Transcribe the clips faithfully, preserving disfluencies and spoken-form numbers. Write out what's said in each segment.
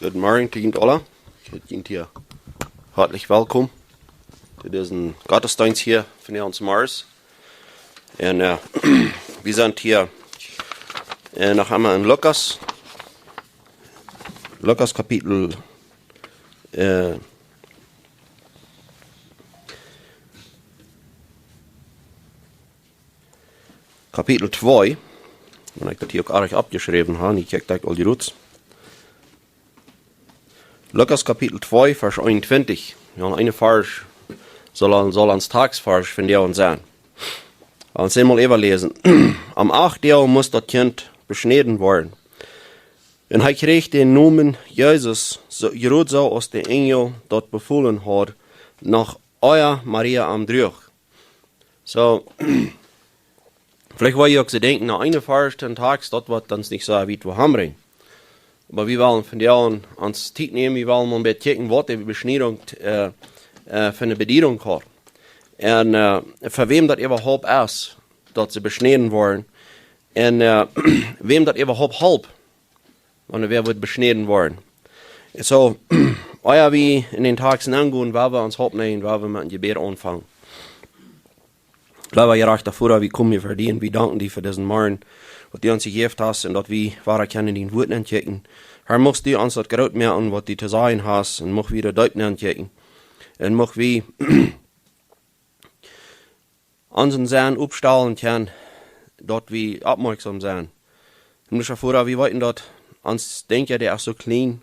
Goodemorjen to junt aula. Ekj heet junt hia hoatlich welkom to disen Gottesdeenst hia von ons Mars. Un, äh, wie sent hia, äh, noch eemol en Lukas. Lukas Kapitel, äh, Kapitel twee. Wan ekj daut hia uk aarlich oppjeschräwen hab, ekj kjikj daut aul jrod. Lukas Kapitel twee, Varsch eenuntwintich. Jo, een Varsch saul, saul ons Taksvarsch vondoag sennen. Ons eemol äwaläsen. Aum achten Dach musst daut Kjint beschnäden woaren. Un hee kjrieech dän Nomen Jesus, soo, jrod soo aus de Enjel daut befolen haud, noch ea Maria am druach. Soo, veleicht woa jie uk soo denkjen, na, een Varsch, een Taks, daut woat ons nich soo wiet woo han brinjen. Oba wie wellen vondoag ons Tiet nämen, wie wellen mol een bät kjikjen, waut de Beschniedunk, äh, äh, fa eene Bediedunk haft. Un, äh, fa wäm daut äwahaupt es, daut see beschnäden woaren. Un, äh, wäm daut äwahaupt halpt, wan wäa woat beschnäden woaren. Soo, ea wie en dän Taks aungonen, woa wie ons Haupt nämen, woa wie met een Jebäd aunfangen. Leewa jerajchta Voda, wie komen hia ver die un wie danken die fa disen Morjen, waut du ons jejäft hast un daut wie wada kjennen en dien Wuat nenkjikjen. Herr, muchst du ons daut groot moaken, waut du to sajen hast, un mucht wie doa deep nenkjikjen. Un mucht wie onsen Senn oppstalen kjennen, daut wie oppmoakjsom sent. Himmlischa Voda, wie weeten daut ons Denkjen, dee es soo kjlien,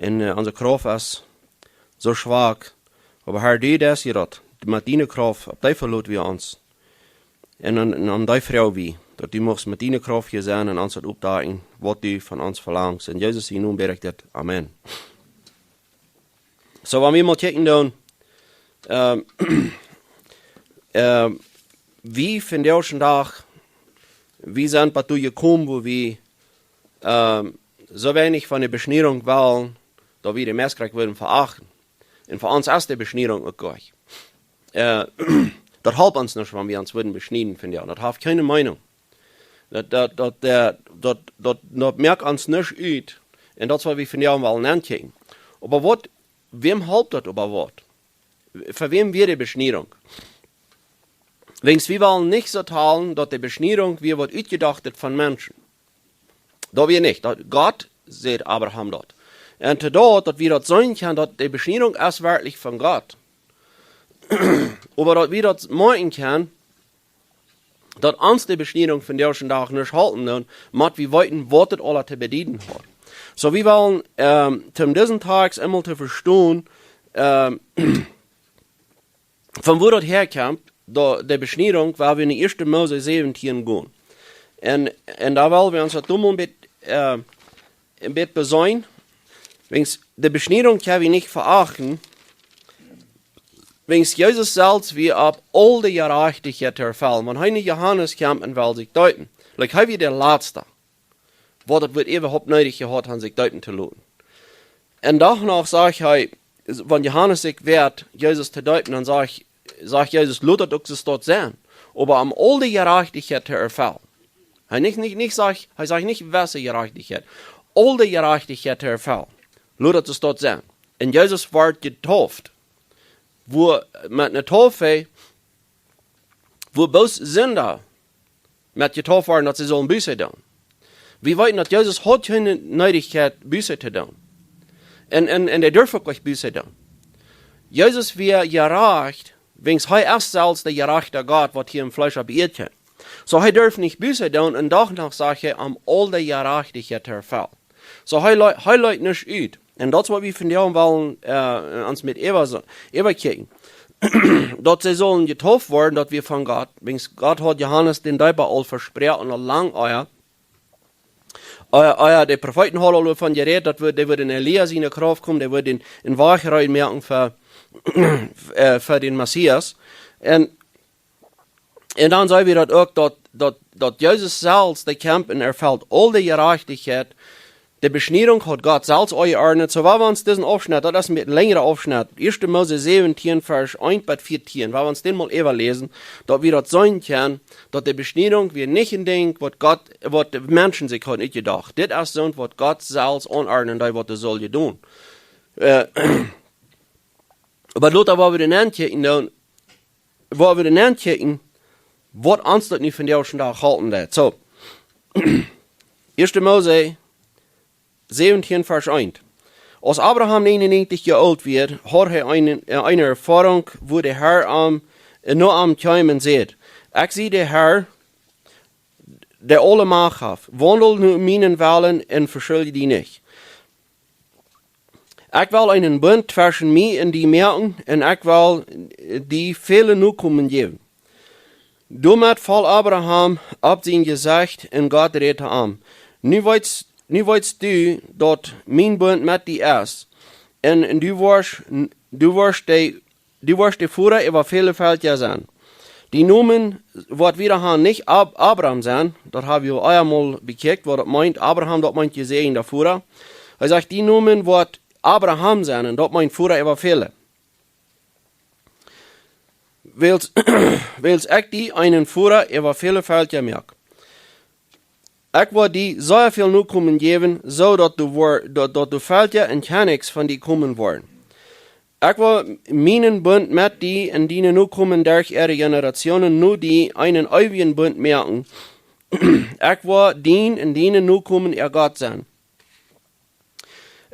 un, äh, onse Krauft es soo schwak. Oba Herr, du deist hia daut, met diene Krauft, opp die veloten wie ons. Un aun, un aun die froagen wie, daut du muchst met diene Krauft hia sennen un ons daut oppdakjen, waut du von ons velangst. En Jesus sienen Nomen bäd ekj dit. Amen. Soo, wan wie mol kjikjen doonen, ähm, ähm, wie vondoag dän Dach, wie sent bat doa jekomen, wua wie, ähm, soo weinich von de Beschniedunk wellen, daut wie de Mess krakjt wellen veachten. Un fa ons es de Beschniedunk uk goot. Äh, daut halpt ons nich, wan wie ons wudden beschnieden vondoag. Daut haft kjeene Meenunk. Daut, daut, daut, äh, daut, daut, daut moakt ons nuscht ut. Un daut es waut wie vondoag wellen auntonen. Oba waut, wäm halpt daut äwahaupt? Fa wäm wia de Beschniedunk? Wäajens wie wellen nich soo talen, daut de Beschniedunk wia waut utjedocht von Menschen. Daut wia nich. Daut, Gott säd Abraham daut. Un to daut, daut wie daut seenen kjennen, daut de Beschniedunk es werkjlich von Gott. Oba daut wie daut moakjen kjennen, daut ons de Beschniedunk vondoag dän Dach nich halpen doonen, mott wie weeten, waut daut aula to bedieden haft. Soo, wie wellen, ähm, om disen Tag eemol to vestonen, ähm, von wua daut häakjemt, daut, de Beschniedunk, wua wie en ieeschte Mose säwentieen gonen. Un, un doa well wie ons daut mol een bät, äh, een bät beseenen. Wäajens de Beschniedunk kjenn wie nich veachten. Wäajens Jesus selfst wia opp aul de Jerajchtichkjeit erfelt. Wan hee no Johanes kjeem un well sikj deepen. Like, hee wia de latsta, waut daut wudd äwahaupt needich jehaut han sikj deepen to loten. Un doano sajcht hee, wan Johanes sikj woagt, Jesus to deepen, dan sajcht, sajcht Jesus, lot daut uk soo stoakj sennen. Oba om aul de Jerajchtichkjeit to erfellen. Hee nich, nich, nich sajcht, hee sajcht nich, wese Jerajchtichkjeit. Aul de Jerajchtichkjeit to erfellen. Lot daut soo stoakj sennen. Un Jesus wort jedeept. Wua, met eene Deepunk, wua bloos Sinda met jedeept worden, daut see sullen Buße doonen. Wie weeten, daut Jesus haud kjeene Needichkjeit, Buße to doonen. Un, un, un hee durf uk nich Buße doonen. Jesus wia jerajcht, wäajens hee es selfst de jerajchta Gott, waut hia em Fleesch opp Ieed kjeem. Soo, hee durf nich Buße doonen, un doano sajcht hee, om aul de Jerajchtichkjeit to erfellen. Soo, hee lei-, hee leet nich ut. Un daut es waut wie vondoag wellen, äh, ons met äwa-, äwakjikjen. Daut see sullen jedeept worden, daut wia von Gott. Wäajens Gott haud Johanes dän Deepa aul vesproaken, aul lang ea. Ea, ea de Profeeten hauden aul von jerät, daut wia, dee wudd en Elia siene Krauft komen, dee wudd en, en Wajch reed moaken fa, äh, fa dän Messias. Un Un dan seenen wie daut uk, daut, daut, daut Jesus selfst, dee kjemt un erfelt aul de Jerajchtichkjeit, De Beschniedunk haud Gott selfst aunjeordnet. Soo, wan wie ons disen Aufschnett, daut es een bät een lenjra Aufschnett, ieeschte Mose säwentieen, Varsch eent bat vieetieen, wan wie ons dän mol äwaläsen, daut wie daut seenen kjennen, daut de Beschniedunk wia nich een Dinkj, waut Gott, waut de Menschen sikj hauden utjedocht. Dit es soont, waut Gott selfst aunordnen deed, waut hee sull doonen. Äh, oba lota, wua wie dan ankjikjen, dan, wua wie dan ankjikjen, waut ons daut nu vondoag dän Dach halpen deit. Soo, ieeschte Mose säwentieen, Varsch eent. Aus Abraham nienenuntwintich Joa oolt wia, haud hee eene, äh, eene Erfoarunk, wua de Herr am, äh, no am kjeem un säd: "Ekj sie de Herr, dee aule Macht haft. Waundel no mienen Wellen un veschulj die nich. Ekj well eenen Bunt tweschen mie un die moaken, un ekj well die väle Nokomen jäwen." Doamet foll Abraham opp sien Jesecht un Gott räd to am: "Nu weetst, nu weetst du, daut mien Bunt met die es, un, un du woascht, du woascht de, du woascht de Voda äwa väle Velkja sennen." Dee Nomen, waut wie hia han, nich Ab-, Abram sennen, daut hab wie aul eemol bekjikjt, waut daut meent, Abraham, daut meent jesäajenda Voda. Hee sajcht, dee Nomen woat Abraham sennen, un daut meent Voda äwa väle. Wiels, wiels ekj die eenen Voda äwa väle Velkja moak. Ekj woa die sea väl Nokomen jäwen, soo daut du woa-, daut, daut de Velkja un Kjennichs von die komen woaren. Ekj woa mienen Bunt met die un diene Nokomen derch äare Generationen no die eenen eewjen Bunt moaken. Ekj woa dien un diene Nokomen äa Gott sennen.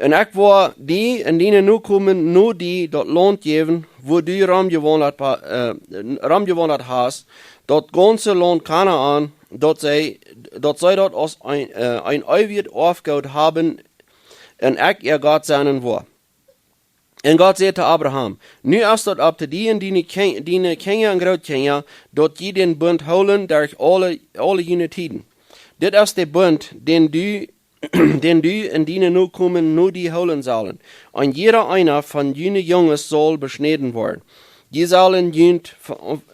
Un ekj woa die un diene Nokomen no die daut Launt jäwen, wua du romjewaundat ha-, äh, romjewaundat hast, daut gaunze Launt Kanaan, daut see, daut see daut aus een, äh, een eewjet Oafgoot haben, un ekj äa Gott sennen woa. Un Gott säd to Abraham: "Nu es daut opp to die un diene Kjen-, diene Kjinja un Grootkjinja, daut jie dän Bunt hoolen derch aule, aule june Tieden. Dit es de Bunt, dän du, dän du un diene Nokomen no die hoolen sellen. Een jieda eena von june Junges saul beschnäden woaren. Jie sellen junt,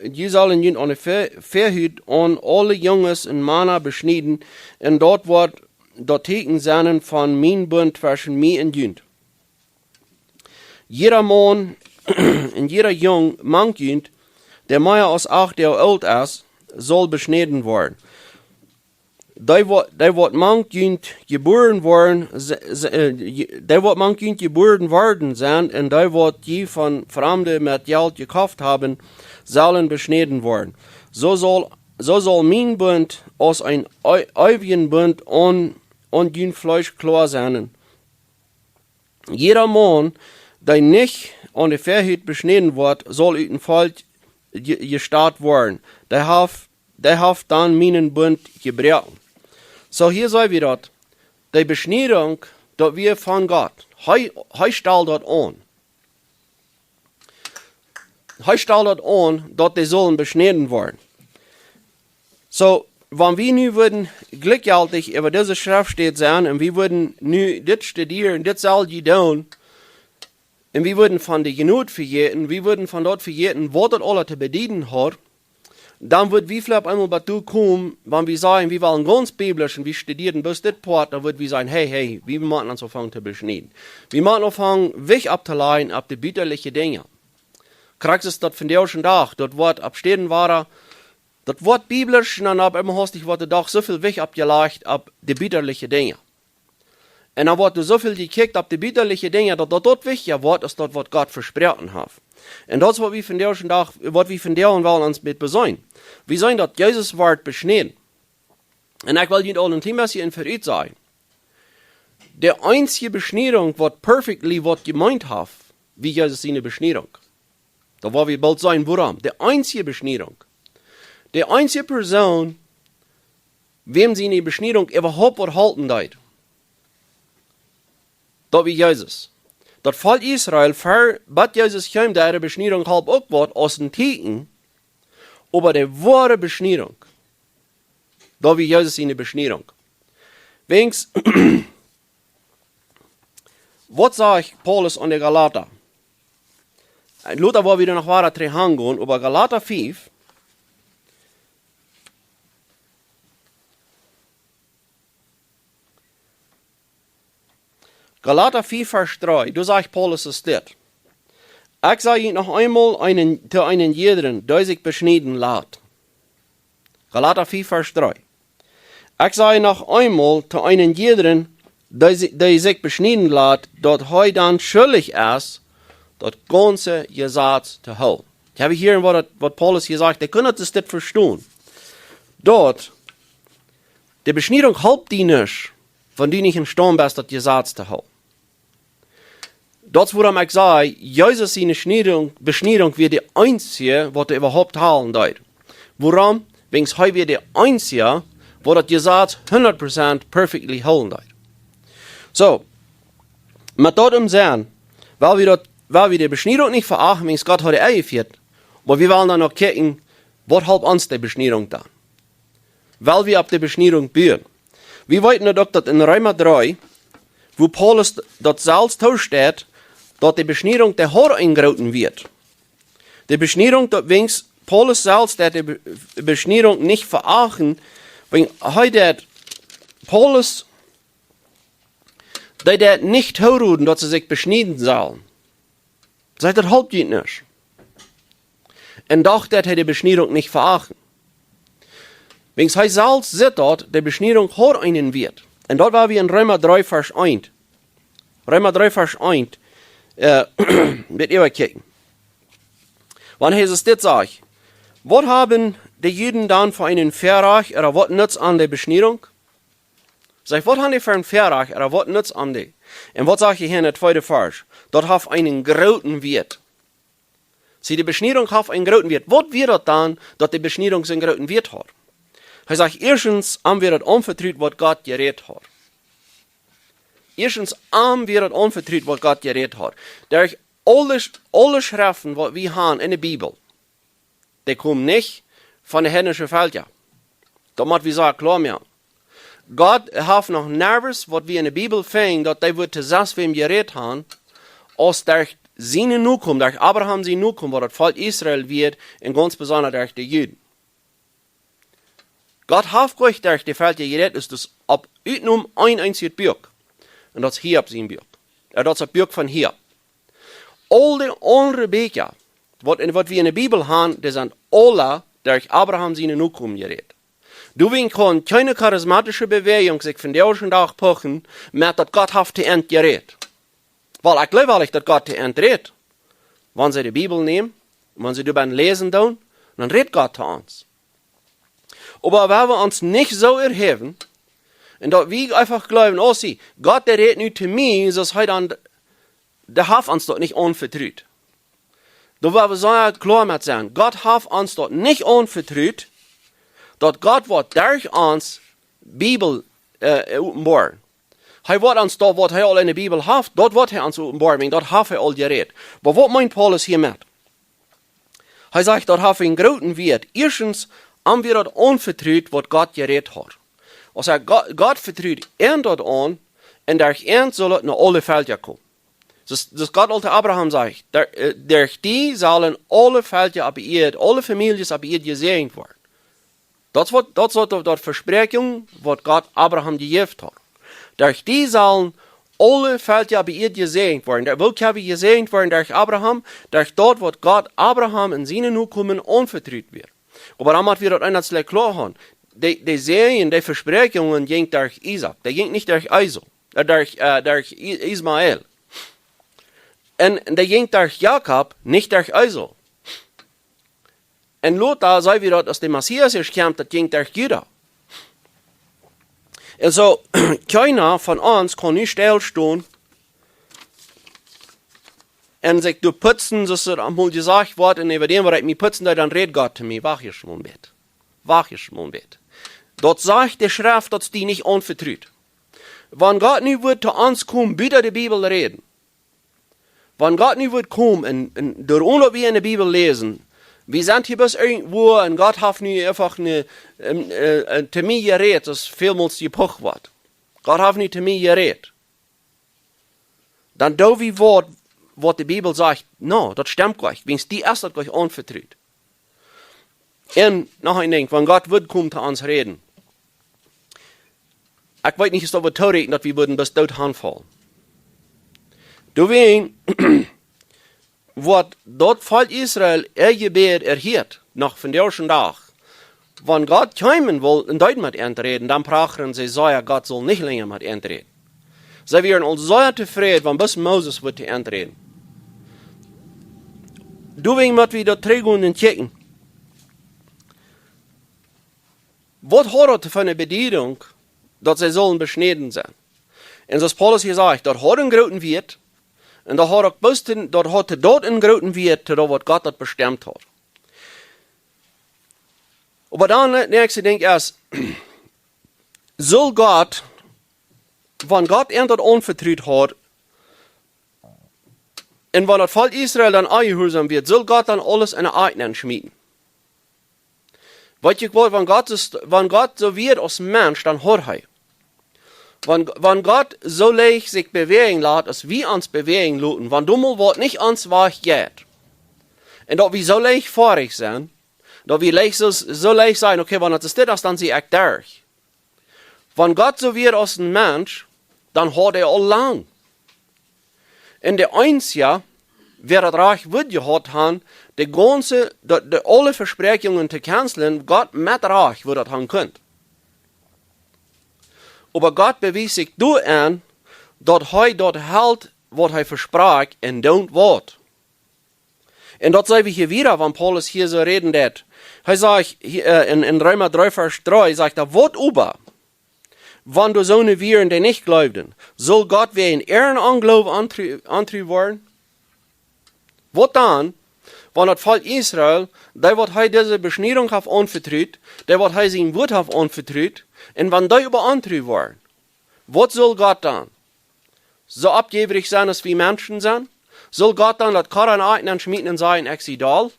jie sellen junt aun de Ve-, Väahut aun aule Junges un Mana beschnieden, un daut woat daut Tieekjen sennen von mien Bunt tweschen mie un junt. Jieda Maun un jieda Jung mank junt, dee mea aus acht Joa oolt es, saul beschnäden woaren. Dee woat, dee woat mank junt jebuaren woaren, se-, se-, äh, je-, dee woat mank junt jebuaren worden sennen, un dee waut jie von Framde met Jelt jekoft haben, sellen beschnäden woaren. Soo saul, soo saul mien Bunt aus een ei-, eewjen Bunt aun, aun jun Fleesch kloa sennen. Jieda Maun, dee nich aun de Väahut beschnäden woat, saul ut däm Volkj je-, jestot woaren. Dee haft, dee haft dan mienen Bunt jebroaken." Soo, hia seenen wie daut. De Beschniedunk, daut wia von Gott. Hee, hee stald daut aun. Hee stald daut aun, daut dee sullen beschnäden woaren. Soo, wan wie nu wudden jlikjjeltich äwa dise Schreftstäd sennen un wie wudden nu dit studieren, dit sell jie doonen, un wie wudden von de Jnod vejäten, wie wudden von daut vejäten, waut daut aula to bedieden haud, dan wudd wie veleicht eemol bat doa komen, wan wie sajen, wie wellen gaunz biblisch un wie studieren bloos dit Poat, dan wudd wie sajen, hey, hey, wie motten ons aunfangen to beschnieden. Wie motten aunfangen, Jewicht opptolajen opp de butalje Dinja. Krakjt es daut vondoag dän Dach, daut woat opp Städen wada, daut woat biblisch, un dan opp eemol haft sikj waut de Dach soo väl Jewicht oppjelajcht opp de butalje Dinja. Un dan woat doa soo väl jekjikjt opp de butalje Dinja, daut daut, daut wichtja woat aus daut, waut Gott vesproaken haft. Un daut es, waut wie vondoag dän Dach, waut wie vondoag wellen ons met besennen. Wie seenen, daut Jesus wort beschnäden. Un ekj well junt aul een kjlien bät en verut sajen. De eensje Beschniedunk, waut perfectly waut jemeent haft, wia Jesus siene Beschniedunk. Daut woa wie boolt seenen, wuarom. De eensje Beschniedunk. De eensje Persoon, wäm siene Beschniedunk äwahaupt waut halpen deed, daut wia Jesus. Daut Volkj Israel, ver, bat Jesus kjeem, äare Beschniedunk holp uk waut aus een Tieekjen, oba de woare Beschniedunk, daut wia Jesus siene Beschniedunk. Wäajens, waut sajcht Paulus aun de Galata? Lota woa wie doa noch wieda trigj gonen, oba Galata fief, Galata fief Varsch dree, doa sajcht Paulus es dit: "Ekj saj junt noch eemol eenen, to eenen jiedren, dee sikj beschnieden lat." Galata fief Varsch dree. "Ekj saj noch eemol to eenen jiedren, dee si-, dee sikj beschnieden lat, daut hee dan schuldich es, daut gaunze Jesaz to hoolen." Jie haben hia waut, waut Paulus hia sajcht, dee kjennen daut dit vestonen. Daut, de Beschniedunk halpt die nich, wan du nich em Staund best, daut Jesaz to hoolen. Daut es wuarom ekj saj, Jesus siene Schniedunk, Beschniedunk wia de eensje, waut doa äwahaupt hoolen deed. Wuarom? Wiels hee wia de eensje, waut daut Jesaz hundat Prozent perfectly hoolen deed. Soo, met daut em Senn, well wie daut, well wie de Beschniedunk nich veachten, wiels Gott haud enjefieet, oba wie wellen dan uk kjikjen, waut halpt ons de Beschniedunk dan? Well wie opp de Beschniedunk buen? Wie weeten daut uk, daut en Reema dree, wua Paulus d-, daut selfst toosteit, daut de Beschniedunk, dee haud eenen grooten Wieet. De Beschniedunk, daut wiels Paulus selfst deed de Be-, Beschniedunk nich veachten, wiels hee deed, Paulus, dee deed nich toroden, daut see sikj beschnieden sullen. Sajcht, daut halpt junt nich. Un doch deed hee de Beschniedunk nich veachten. Wiels hee selfst sitt daut, de Beschniedunk haud eenen Wieet. Un daut woa wie en Reema dree Varsch eent. Reema dree Varsch eent, äh, met äwakjikjen. Wan Jesus dit sajcht: "Waut haben de Juden dan fa eenen Väarajcht, ooda waut nutzt an de Beschniedunk?" Sajcht, waut haben dee fa een Väarajcht, ooda waut nutzt an dee? Un waut sajcht hee hia en de tweede Varsch? Daut haft eenen grooten Wieet. See, de Beschniedunk haft eenen grooten Wieet. Waut wia daut dan, daut de Beschniedunk soon grooten Wieet haud? Hee sajcht, ieeschtens, am wia daut aunvetrut, waut Gott jerät haud. Ieeschtens, am wia daut aunvetrut, waut Gott jerät haud. Derch aule, aule Schreften, waut wie haben en de Bibel, dee komen nich von de heidnische Velkja. Daut mott wie soo kloa moaken. Gott haft noch nirjens, waut wie en de Bibel finjen, daut hee wudd to sest wäm jerät haben, aus derch siene Nokomen, derch Abraham siene Nokomen, waut daut Volkj Israel wia, un gaunz besonda derch de Juden. Gott haft nich derch de Velkja jerät, es daut opp Utnom een eensjet Buak. Un daut es Hiob sien Buak. Jo, daut es daut Buak von Hiob. Aul de aundre Bieekja, waut en, waut wie en de Bibel haben, dee sent aule derch Abraham siene Nokomen jerät. Doawäajen kaun kjeene charismatische Bewäajunk sikj vondoag dän Dach puchen, met daut Gott haft to an jerät. Wiels ekj jleew nich, daut Gott to an rät. Wan see de Bibel nämen, wan see doabennen läsen doonen, dan rät Gott to ons. Oba wan wie ons nich soo erhäwen, un daut wie eefach jleewen, oh, see, Gott, dee rät nu to mie, soo aus hee dan, dee haft ons daut nich aunvetrut. Doa woa wie soo kloa met sennen. Gott haft ons daut nich aunvetrut, daut Gott woat derch ons Bibel, äh, openboaren. Hee woat ons daut, waut hee aul en de Bibel haft, daut woat hee ons openboaren, wiels daut haft hee aul jerät. Oba waut meent Paulus hia met? Hee sajcht, daut haft eenen grooten Wieet. Ieeschtens, am wia daut aunvetrut, waut Gott jerät haud. Aus hee Gott, Gott vetrut an daut aun, un derch an saul et no aule Velkja komen. Soo aus, soo aus Gott aul to Abraham säd, der, äh, derch die sellen aule Velkja oppe Ieed, aule Famieljes oppe Ieed jesäajent woaren. Daut es waut, daut es waut, daut Vespräakjunk, waut Gott Abraham jejäft haud. Derch die sellen aule Velkja oppe Ieed jesäajent woaren. Derch wäm kjenn wie jesäajent woaren? Derch Abraham, derch daut, waut Gott Abraham un siene Nokomen aunvetrut wia. Oba dan mott wie daut eent kloa haben. De, de Säajen, de Vespräakjungen jinkj derch Isaak. Dee jinkj nich derch Esau. Äh, derch, äh, derch I-, Ismael. Un, un dee jinkj derch Jakob, nich derch Esau. Un lota see wie daut, aus de Messias ieescht kjemt, daut jinkj derch Juda. Un soo, kjeena von ons kaun nu stell stonen un sikj doa putzen, soo aus et emol jesajcht woat, un äwa däm, waut ekj mie putzen doo, dan rät Gott to mie. Wacht ieescht mol een bät. Wacht ieescht mol een bät. Daut sajcht de Schreft, daut es die nich aunvetrut. Wan Gott nu wudd to ons komen, buta de Bibel räden. Wan Gott nu wudd komen un, un doa, wan wie en de Bibel läsen, wie sent hia bloos irjentwua un Gott haft nu eefach ne, ähm, äh, äh, to mie jerät, aus välmols jepucht woat. Gott haft nu to mie jerät. Dan doo wie waut, waut de Bibel sajcht, no, daut stemt nich, wiels die es daut nich aunvetrut. Un noch een Dinkj, wan Gott wudd komen to ons räden. Ekj weet nich, aus daut wudd tooräakjnen, daut wie wudden bat doot hanfaulen. Doawäajen woat daut Volkj Israel äa Jebäd erhieet, noch vondoag dän Dach. Wan Gott kjeemen wull un deed met an räden, dan prachren see sea, Gott sull nich lenja met an räden. See wieren aul sea tofräd, wan bloos Moses wudd to an räden. Doawäajen mott wie daut trigjgonen un kjikjen. Waut haud daut fa eene Bediedunk, daut see sullen beschnäden sennen? Un soo aus Paulus hia sajcht, daut haud eenen grooten Wieet, un daut haud uk bloos dän, daut haud to daut eenen grooten Wieet, to daut waut Gott daut bestemt haud. Oba dan, daut näakjste Dinkj es, sull Gott, wan Gott an daut aunvetrut haud, un wan daut Volkj Israel dan onjehuarsom wia, sull Gott dan aules enne Akj nenschmieten? Weet jie waut, wan Gott soo st-, wan Gott soo wia aus Mensch, dan haud hee. Wan, wan Gott soo leicht sikj bewäajen lat, aus wie ons bewäajen loten, wan doa mol waut nich ons Wajch jeit, un daut wie soo leicht foadich sent, daut wie leicht soo, soo leicht sajen, okay, wan daut es dit, dan sie ekj derch. Wan Gott soo wia aus een Mensch, dan haud hee aul lang. Un de eensja, wäa daut Rajcht wudd jehaut han, de gaunze, de, de aule Vespräakjungen to cancelen, Gott met Rajcht wudd daut han kunt. Oba Gott bewiest sikj doaraun, daut hee daut helt, waut hee vesprakjt, un deit daut. Un daut seenen wie hia wada, wan Paulus hia soo räden deed. Hee sajcht hia, äh, en, en Reema dree Varsch dree, sajcht hee: "Waut oba, wan doa soone wieren, dee nich jleewden, sull Gott wäajen äaren Onjloowen ontru-, ontru woaren?" Waut dan, wan daut Volkj Israel, dee waut hee dise Beschniedunk haft aunvetrut, dee waut hee sien Wuat haft aunvetrut, un wan dee oba ontru woaren? Waut sull Gott dan? Soo oppjäwrich sennen aus wie Menschen sent? Sull Gott dan daut Kort aun Akj nenschmieten un sajen: "Ekj sie doll?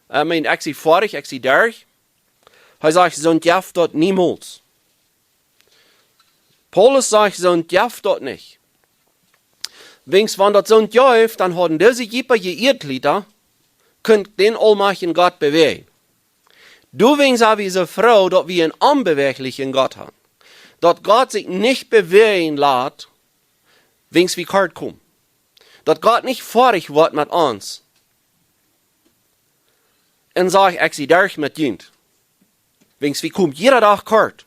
Ekj meen, ekj sie foadich, ekj sie derch"? Hee sajcht: "Soont jeft daut niemols." Paulus sajcht: "Soont jeft daut nich." Wiels wan daut soont jeef, dan hauden dise Ägipta, Israelita, kunt dän aulmajchtjen Gott bewäajen. Doawäajen sent wie soo froo, daut wie eenen onbewäajlichen Gott haben. Daut Gott sikj nich bewäajen lat, wiels wie kort komen. Daut Gott nich foadich woat met ons un sajcht: "Ekj sie derch met junt." Wiels wie komen jieda Dach kort.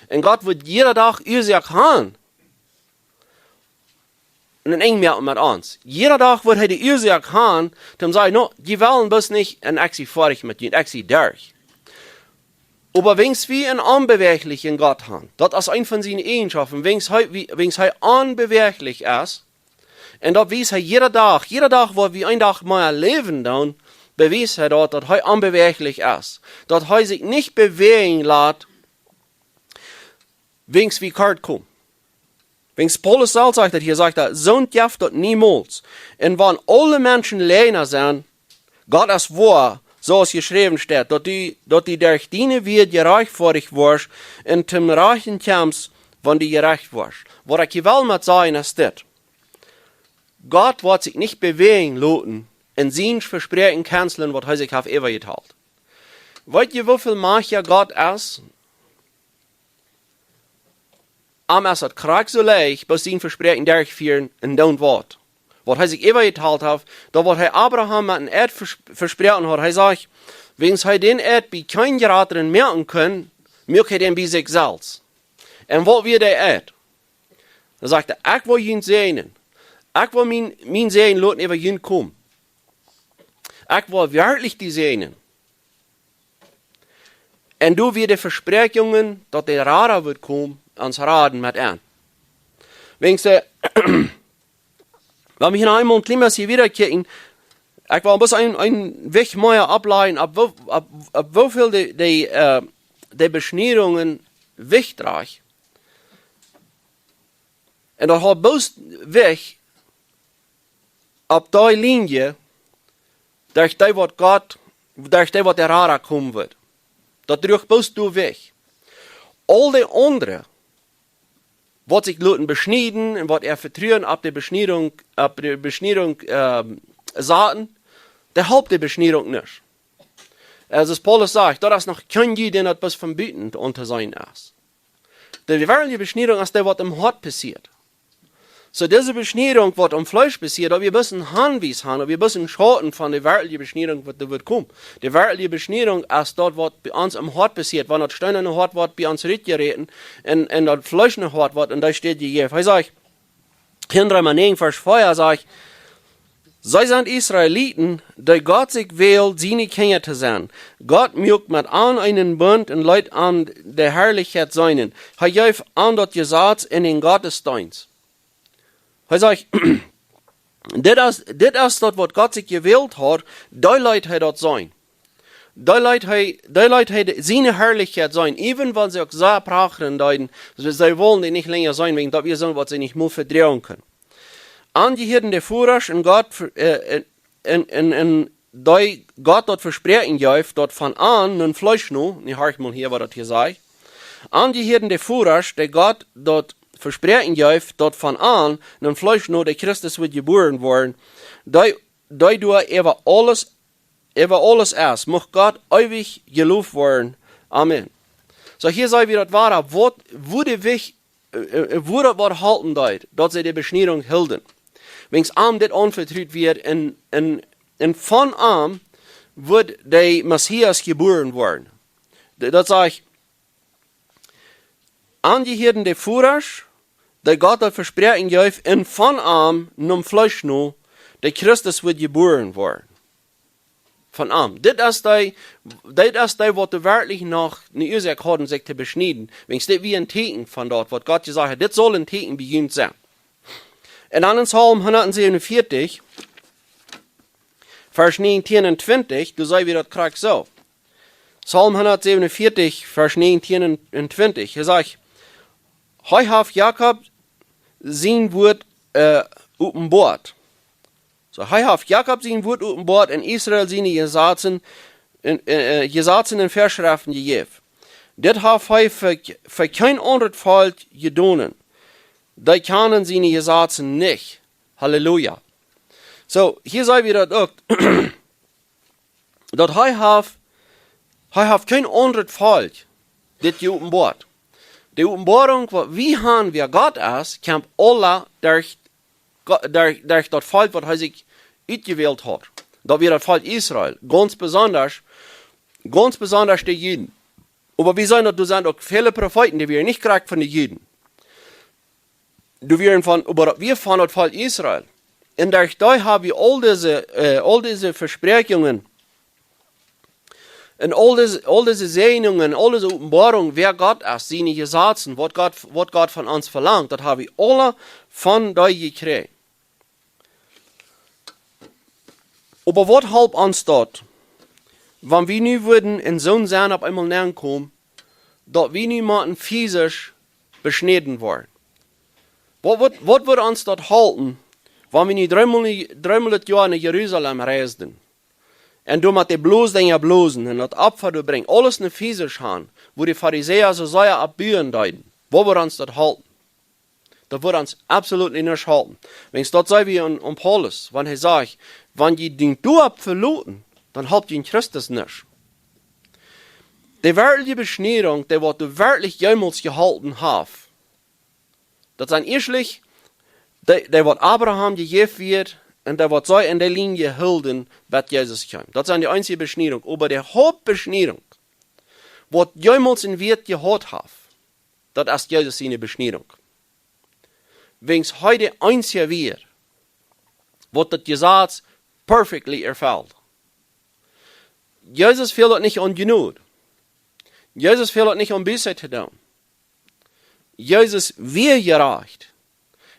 Un Gott woat jieda Dach Uasoak han, un een Enj moaken met ons. Jieda Dach woat hee de Uasoak han, om to sajen: "No, jie wellen bloos nich, un ekj sie foadich met junt, ekj sie derch." Oba wiels wie eenen onbewäajlichen Gott haben, daut es eene von siene Eajenschoften, wiels hee, wie, wiels hee onbewäajlich es, un daut wiest hee jieda Dach, jieda Dach, waut wie een Dach mea läwen doonen, bewiest hee daut, daut hee onbewäajlich es, daut hee sikj nich bewäajen lat, wiels wie kort komen. Wiels Paulus selfst sajcht daut hia, sajcht hee: "Soont jeft daut niemols. Un wan aule Menschen Läajna sent, Gott es woa, soo aus jeschräwen steit, daut du, daut du derch diene Wieed jerajchtfoadich woascht un tom Rajchten kjemst, wan du jerecht woascht." Waut ekj hia well met sajen es dit: Gott woat sikj nich bewäajen loten un sien Vespräakjen cancelen, waut hee sikj haft äwajetalt. Weet jie, woo väl majchtja Gott es? Am es daut krakjt soo leicht, bloos sien Vespräakjen derchfieren un doonen waut, waut hee sikj äwajetalt haft, daut waut hee Abraham met een Eid vers-, vesproaken haud. Hee sajcht, wiels hee dän Eid bie kjeen jratren moaken kunn, muak hee dän bie sikj selfst. Un waut wia de Eid? Dan sajcht hee: "Ekj woa junt säajnen. Ekj woa mien, mien Säajen loten äwa junt komen. Ekj woa werkjlich die säajnen." Un doa wia de Vespräakjungen, daut de Rada wudd komen, ons raden met an. Wiels, äh, wan wie hia noch eemol een kjlien bät wieda kjikjen, ekj well bloos een, een Wajch mea auflajen, opp woo, opp, opp woo väl de, de, äh, de Beschniedungen Jewicht droagen. Un daut haft bloos Jewicht opp dee Linie, derch dee waut Gott, derch dee waut de Rada komen woat. Daut droag bloos doa Jewicht. Aul de aundre, waut sikj loten beschnieden un waut äa Vetruen opp de Beschniedunk, opp de Beschniedunk, ähm, saten, dee halpt de Beschniedunk nich. Soo aus Paulus sajcht, daut es noch kjeen Jud, dän daut bloos von buten auntoseenen es. De werkjliche Beschniedunk es dee, waut em Hoat passieet. Soo dise Beschniedunk, waut aum Fleesch passieet, daut wie bloos een Aunwies haben, daut wie bloos een Schauten von de werkjliche Beschniedunk, waut doa woat komen. De werkjliche Beschniedunk es daut, waut bie ons aum Hoat passieet, wan daut steenane Hoat woat bie ons rutjeräten un, un daut fleeschane Hoat woat aun dee Städ jejäft. Hee sajcht, hia en Reema näajen, Varsch vea sajcht: "See sent Israeliten, dee Gott sikj wält, siene Kjinja to sennen. Gott muak met an eenen Bunt un leet an de Harlichkjeit seenen. Hee jeef an daut Jesaz un dän Gottesdeenst." Hee sajcht, dit es, dit es daut, waut Gott sikj jewält haud, dee leet hee daut seenen. Dee leet hee, dee leet hee de, siene Harlichkjeit seenen, even wan see uk sea prachren deeden, see, see wullen dee nich lenja seenen, wäajen daut wia soont, waut see nich mea vedroagen kunnen. An jehieeden de Vodasch un Gott ve-, äh, un, un, un, un dee Gott daut Vespräakjen jeef, daut von an, nu Fleesch nu, nu horcht mol hia, waut daut hia sajcht. An jehieeden de Vodasch, dee Gott daut Vespräakjen jeef, daut von an, nu Fleesch nu, de Christus wudd jebuaren woaren, dee, dee doa äwa aules, äwa aules es, mucht Gott eewich jeloft woaren. Amen. Soo, hia seene wie daut woare Wuat, woo de Wajch, äh, äh, woo daut Wuat halpen deed, daut see de Beschniedunk hilden. Wäajen am dit aunvetrut wort un, un, un von am wudd de Messias jebuaren woaren. D-, daut sajcht, an jehieeden de Vodasch, dee Gott daut Vespräakjen jeef, un von am, nu Fleesch nu, de Christus wudd jebuaren woaren. Von am. Dit es dee, dit es dee, waut doa werkjlich noch eene Uasoak hauden, sikj to beschnieden. Wäajen dit wia een Tieekjen von daut, waut Gott jesajcht haud, dit saul een Tieekjen bie junt sennen. Un dan en Psalm hundatsäwenunvieetich, Varsch näajentieen un twintich, doa seene wie daut krakjt soo. Psalm hundatsäwenunvieetich, Varsch näajentieen un, un twintich. Hee sajcht: "Hee haft Jakob sien Wuat, äh, openboat." Soo, hee haft Jakob sien Wuat openboat un Israel siene Jesazen un, äh, äh, Jesazen un Väaschreften jejäft. Dit haft hee fa, fa kjeen aundret Volkj jedonen. Dee kjanen siene Jesazen nich. Halleluja. Soo, hia seene wie daut uk. Daut hee haft, hee haft kjeen aundret Volkj dit jeopenboat. De Openboarunk, waut wie haben, wäa Gott es, kjemt aula derch Go-, derch, derch daut Volkj, waut hee sikj utjewält haud. Daut wia daut Volkj Israel. Gaunz besonda, gaunz besonda de Juden. Oba wie seenen daut, doa sent uk väle Profeeten, dee wieren nich krakjt von de Juden. Dee wieren von, oba daut wia von daut Volkj Israel. Un derch dee haben wie aul dise, äh, aul dise Vespräakjungen un aul dise, aul dise Säajnungen, aul dise Openboarunk, wäa Gott es, siene Jesazen, waut Gott, waut Gott von ons velangt, daut haben wie aula von dee jekjräajen. Oba waut halpt ons daut, wan wie nu wudden en soon Senn opp eemol nenkomen, daut wie nu motten physisch beschnäden woaren? Waut, waut, waut wudd ons daut halpen, wan wie nu dreemol, dreemol daut Joa no Jerusalem reisden un doa met de Blosdinja blosen un daut Opfa doa brinjen, aules no physisch han, woo de Farisäa soo sea opp buen deeden? Waut wudd ons daut halpen? Daut wudd ons absolut nich halpen. Wäajen daut saj wie aun, aun Paulus, wan hee sajcht, wan jie dän Doop veloten, dan halpt junt Christus nich. De werkjliche Beschnädunk, dee waut doa werkjlich jemols jeholpen haft, daut sent ieeschtlich dee, dee waut Abraham jejäft wort un dee waut see en de Lienje hilden, bat Jesus kjeem. Daut sent de eensje Beschnädunk. Oba de Hauptbeschnädunk, waut jemols een Wieet jehaut haft, daut es Jesus siene Beschnädunk. Wäajen hee de eensje wia, waut daut Jesaz perfectly erfelt. Jesus fäld daut nich aun Jnod. Jesus fäld daut nich aun Buße to doonen. Jesus wia jerajcht.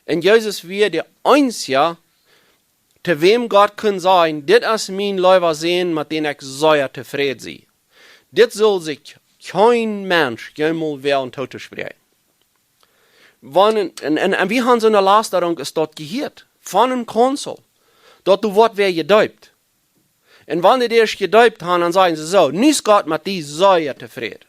Un Jesus wia de eensje, to wäm Gott kunn sajen: "Dit es mien leewa Sän, met dän ekj sea tofräd sie." Dit saul sikj kjeen Mensch jemols woagen tootospräakjen. Wan, un, un, un wie haben soone Lastarunk, es daut jehieet von een Konsul, daut doa woat wäa jedeept. Un wan dee ieescht jedeept haben, dan sajen see soo: "Nu es Gott met die sea tofräd."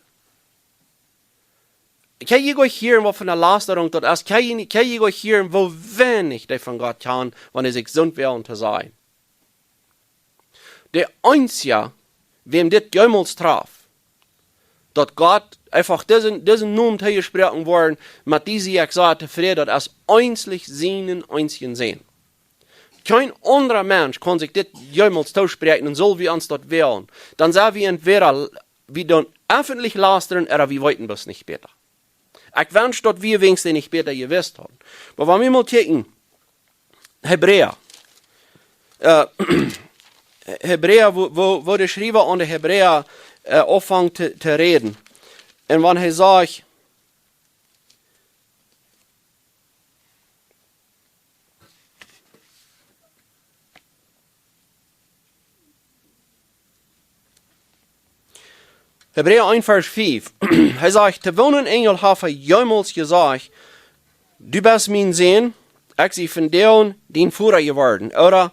Kjenn jie goanich hieren, waut fa eene Lastarunk daut es? Kjenn jie, kjenn jie goanich hieren, woo weinich dee von Gott haben, wan see sikj soont woagen to sajen? De eensje, wäm dit jemols traft, daut Gott Eefach disen, disen Nomen toojesproaken worden, met dee sie ekj sea tofräd, daut es eensich sienen eensjen Sän. Kjeen aundra Mensch kaun sikj dit jemols toosproaken, un sull wie ons daut woagen, dan sent wie entwäda, wie doonen effentlich lastren, ooda wie weeten bloos nich bäta. Ekj wensch, daut wie weens nich bäta jewist hauden. Oba wan wie mol kjikjen, Hebräa. Äh, Hebräa, woo, woo, woo de Schriewa aun de Hebräa, äh, aunfangt to, to räden. Un wan hee sajcht, Hebräa eent Varsch fief. Hee sajcht: "To woonen Enjel haft hee jemols jesajcht: Du best mien Sän, ekj sie vondoag dien Voda jeworden." Ooda: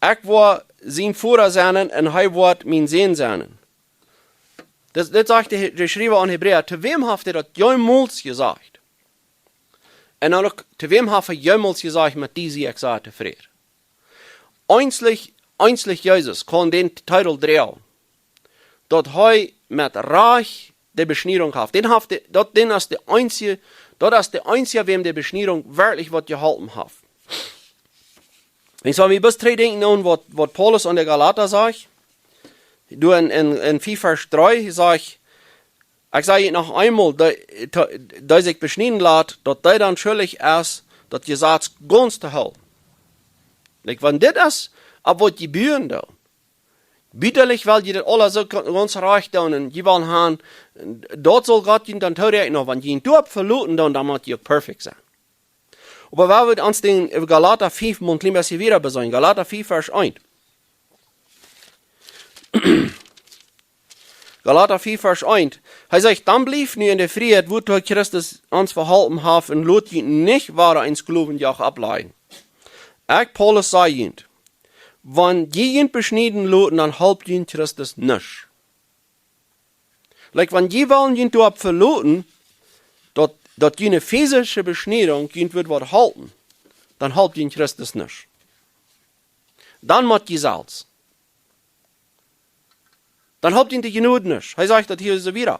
"Ekj woa sien Voda sennen un hee woat mien Sän sennen." Dit, dit sajcht de, de Schriewa aun Hebräa: To wäm haft hee daut jemols jesajcht? Un dan uk, to wäm haft hee jemols jesajcht: Met die sie ekj sea tofräd? Eensich, eensich Jesus kaun dän Titel droagen, daut hee met Rajcht de Beschniedunk haft. Dän haft de, daut, dän es de eensje, daut es de eensje, wäm de Beschniedunk werkjlich waut jeholpen haft. Un soo, wie bloos trigj denkjen aun waut, waut Paulus aun de Galata sajcht. Doa en, en, en fief Varsch dree sajcht: "Ekj saj junt noch eemol, dee, to-, dee sikj beschnieden lat, daut dee dan schuldich es, daut Jesaz gaunz to hoolen." Like, wan dit es, opp waut jie buen doonen. Butalich well jie daut aules soo ga-, gaunz rajcht doonen un jie wellen han, daut saul Gott junt dan tooräakjnen, wan jie junt doaropp veloten doonen, dan mott jie uk perfekt sennen. Oba wie wellen ons dän Galata fief mol een kjlien bät wieda besennen. Galata fief Varsch eent. Galata fief Varsch eent. Hee sajcht: "Dan blieft nu en de Frieheit, wuatoo Christus ons veholpen haft, un lot junt nich wada een Sklowenjoch oppläajen. Ekj, Paulus, saj junt: Wan jie junt beschnieden loten, dan halpt junt Christus nuscht." Like, wan jie wellen junt doaropp veloten, daut, daut june physische Beschniedunk junt woat waut halpen, dan halpt junt Christus nuscht. Dan mott jie selfst. Dan halpt junt de Jnod nuscht. Hee sajcht daut hia soo wieda.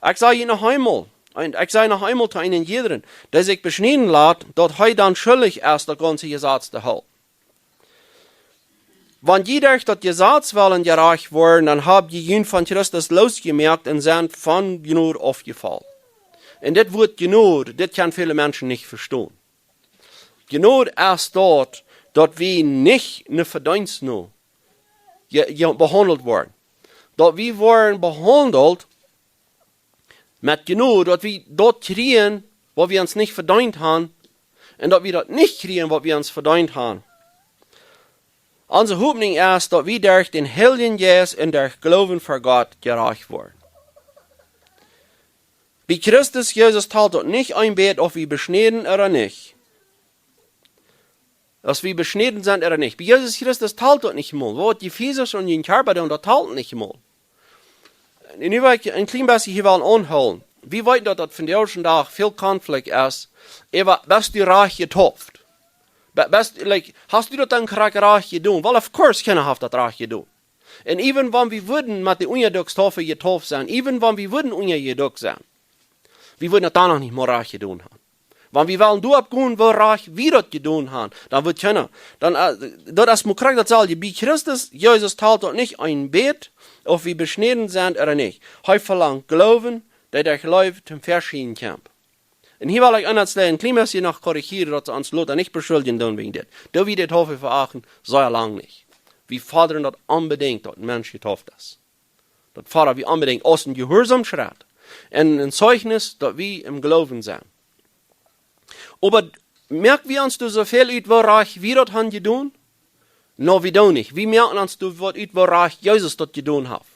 Ekj saj junt noch eemol, un ekj saj noch eemol to eenen jiedren, dee sikj beschnieden lat, daut hee dan schuldich es, daut gaunze Jesaz to hoolen. Wan jie derch daut Jesaz wellen jerajcht woaren, dan hab jie junt von Christus losjemoakt un sent von Jnod aufjefollen. Un dit Wuat Jnod, dit kjennen väle Menschen nich vestonen. Jnod es daut, daut wie nich no Vedeenst no je-, je-, behaundelt woaren. Daut wie woaren behaundelt met Jnod, daut wie daut kjrieen, waut wie ons nich vedeent han, un daut wie daut nich kjrieen, waut wie ons vedeent han. Onse Hopninj es, daut wie derch dän Heiljen Jeist un derch Gloowen ver Gott jerajcht woaren. Bie Christus Jesus talt daut nich een bät, auf wie beschnieden ooda nich. Auf wie beschnieden sent ooda nich. Bie Jesus Christus talt daut nich mol. Waut jie physisch aun jun Kjarpa doonen, daut talt nich mol. Un nu well ekj een kjlien bät hia wellen aunhoolen. Wie weeten daut, daut vondoag dän Dach väl Konflikt es. Äwa, best du rajcht jedeept? Be-, best, like, hast du daut dan krakjt rajcht jedonen? Well, of course, kjeena haft daut rajcht jedonen. Un even wan wie wudden met de Unjadukjstaufe jedeept sennen, even wan wie wudden unjajedukt sennen, wie wudden daut dan noch nich mol rajcht jedonen han. Wan wie wellen doaropp gonen, woo rajcht wie daut jedonen han, dan wudd kjeena, dan, äh, daut es mau krakjt daut selwje. Bie Christus Jesus talt daut nich een bät, auf wie beschnieden sent ooda nich. Hee velangt Gloowen, dee derch Jleewen toom Väaschien kjemt. Un hia well ekj aun daut Städ een kjlien bät noch korrigieren, daut see ons lota nich beschuldjen doonen wäajen dit. Daut wie de Taufe veachten, sea lang nich. Wie fodren daut onbedinjt, daut een Mensch jedeept es. Daut fodren wie onbedinjt aus een Jehuarsaumschrett. Un een Zeichnis, daut wie em Gloowen sent. Oba moak wie ons doa soo väl ut, woo rajcht wie daut han jedonen? No, wie doonen nich. Wie moaken ons doa waut ut, woo rajcht Jesus daut jedonen haft.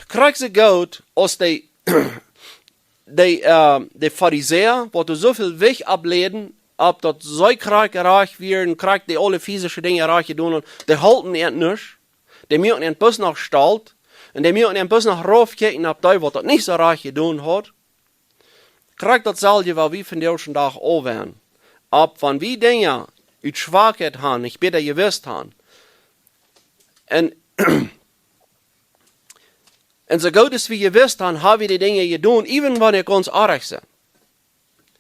Krakjt soo goot aus dee, dee, äh, dee Farisäa, waut doa soo väl Jewicht oppläden, opp daut see krakjt rajcht wieren, krakjt dee aule physische Dinja rajcht jedonen han, dee holpen an nuscht, dee muaken an bloos noch stolt, un dee muaken an bloos noch raufkjikjen opp dee, waut daut nich soo rajcht jedonen haud. Krakjt daut selwje, waut wie vondoag dän Dach uk han. Opp wan wie Dinja ut Schwakheit han, nich bäta jewist han. Un Un soo goot aus wie jewist haben, haben wie dee Dinja jedonen, even wan dee gaunz oajch sent.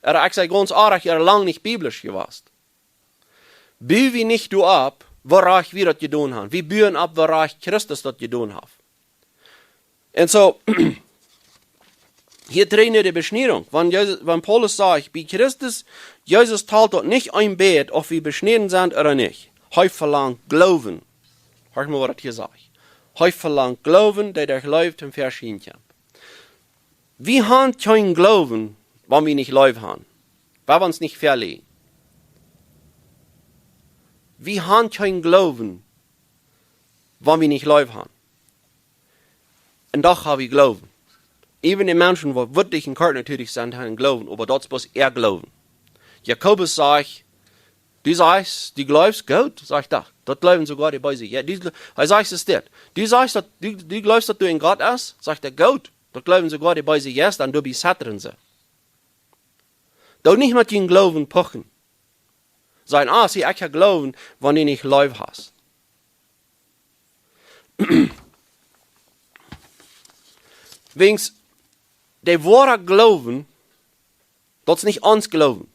Ooda ekj saj gaunz oajch, ooda lang nich biblisch jewast. Buen wie nich doaropp, wuarom wie daut jedonen haben. Wie buen opp, wuarom Christus daut jedonen haft. Un soo, hia trigj no de Beschniedunk. Wan, Jesus, wan Paulus sajcht, bie Christus, Jesus talt daut nich een bät, auf wie beschnäden sent ooda nich. Hee velangt Gloowen. Horcht mol, waut daut hia sajcht. Hee velangt Gloowen, dee derch Leew toom Väaschien kjemt. Wie haben kjeen Gloowen, wan wie nich Leew haben. Wan wie ons nich veleajen. Wie haben kjeen Gloowen, wan wie nich Leew haben. Un doch haben wie Gloowen. Even dee Menschen, waut werkjlich en Kjarna näajen sent, haben Gloowen, oba daut es bloos äa Gloowen. Jakobus sajcht, du sajchst, du jleefst Gott, sajcht hee, daut jleewen soogoa dee Beese. Jo, du, hee sajcht, es dit. Du sajchst, daut, du, du jleefst, daut doa een Gott es, sajcht hee, goot, daut jleewen soogoa dee Beese, dan doabie zetren see. Doo nich met dän Gloowen puchen. Sajen, ah, see, ekj hab Gloowen, wan du nich Leew hast. Wäajens, dee woare Gloowen, daut es nich ons Gloowen.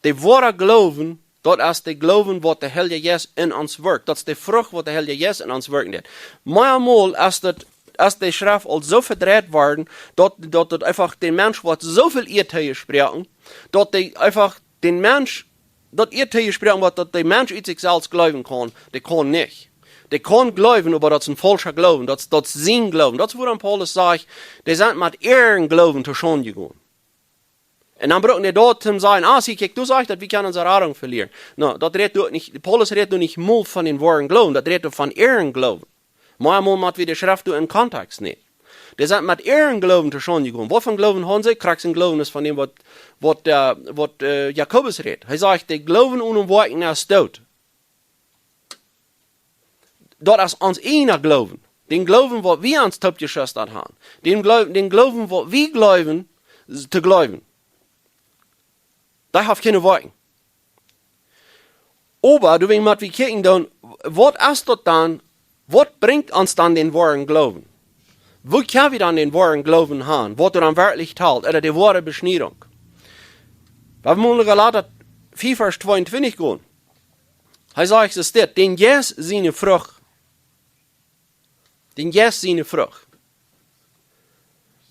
Dee woare Gloowen, daut es dee Gloowen, waut de Heilje Jeist en ons wirkjt. Daut es dee Frucht, waut de Heilje Jeist en ons wirkjen deit. Meamol es daut, es de Schreft aul soo vedreit worden, daut, daut daut eefach dän Mensch woat soo väl Ea tojesproaken, daut dee eefach dän Mensch, daut Ea tojesproaken woat, daut de Mensch ut sikj selfst jleewen kaun, dee kaun nich. Dee kaun jleewen, oba daut es een faulscha Gloowen, daut, daut es sien Gloowen. Daut es wuarom Paulus sajcht, dee sent met äaren Gloowen to Schaund jegonen. Un dan brucken dee daut to sajen, ah, see, kjikj, du sajchst, daut wie kjennen onse Radunk velieren. No, daut rät doa nich, Paulus rät doa nich mol von dän woaren Gloowen, daut rät doa von äaren Gloowen. Meamol mott wie de Schreft doa en Kontext nämen. Dee sent met äaren Gloowen to Schaund jegonen. Waut fa Gloowen haben see? Krakjt sien Gloowen es von däm, waut, waut, äh, waut, äh, Jakobus rät. Hee sajcht, dee Gloowen onen Woakjen es doot. Daut es ons eejna Gloowen. Dän Gloowen, waut wie ons toopjeschwestat haben. Dän Gloo-, dän Gloowen, waut wie jleewen, s-, to jleewen. Dee haft kjeene Woakjen. Oba, doawäajen mott wie kjikjen dan, waut es daut dan, waut brinjt ons dan dän woaren Gloowen? Woo kjenn wie dan dän woaren Gloowen haben, waut doa dan werkjlich talt, ooda dee woare Beschniedunk? Wan wie mol no Galata fief Varsch tweeuntwintich gonen, hee sajcht, es dit, dän Jeist siene Frucht. Dän Jeist siene Frucht.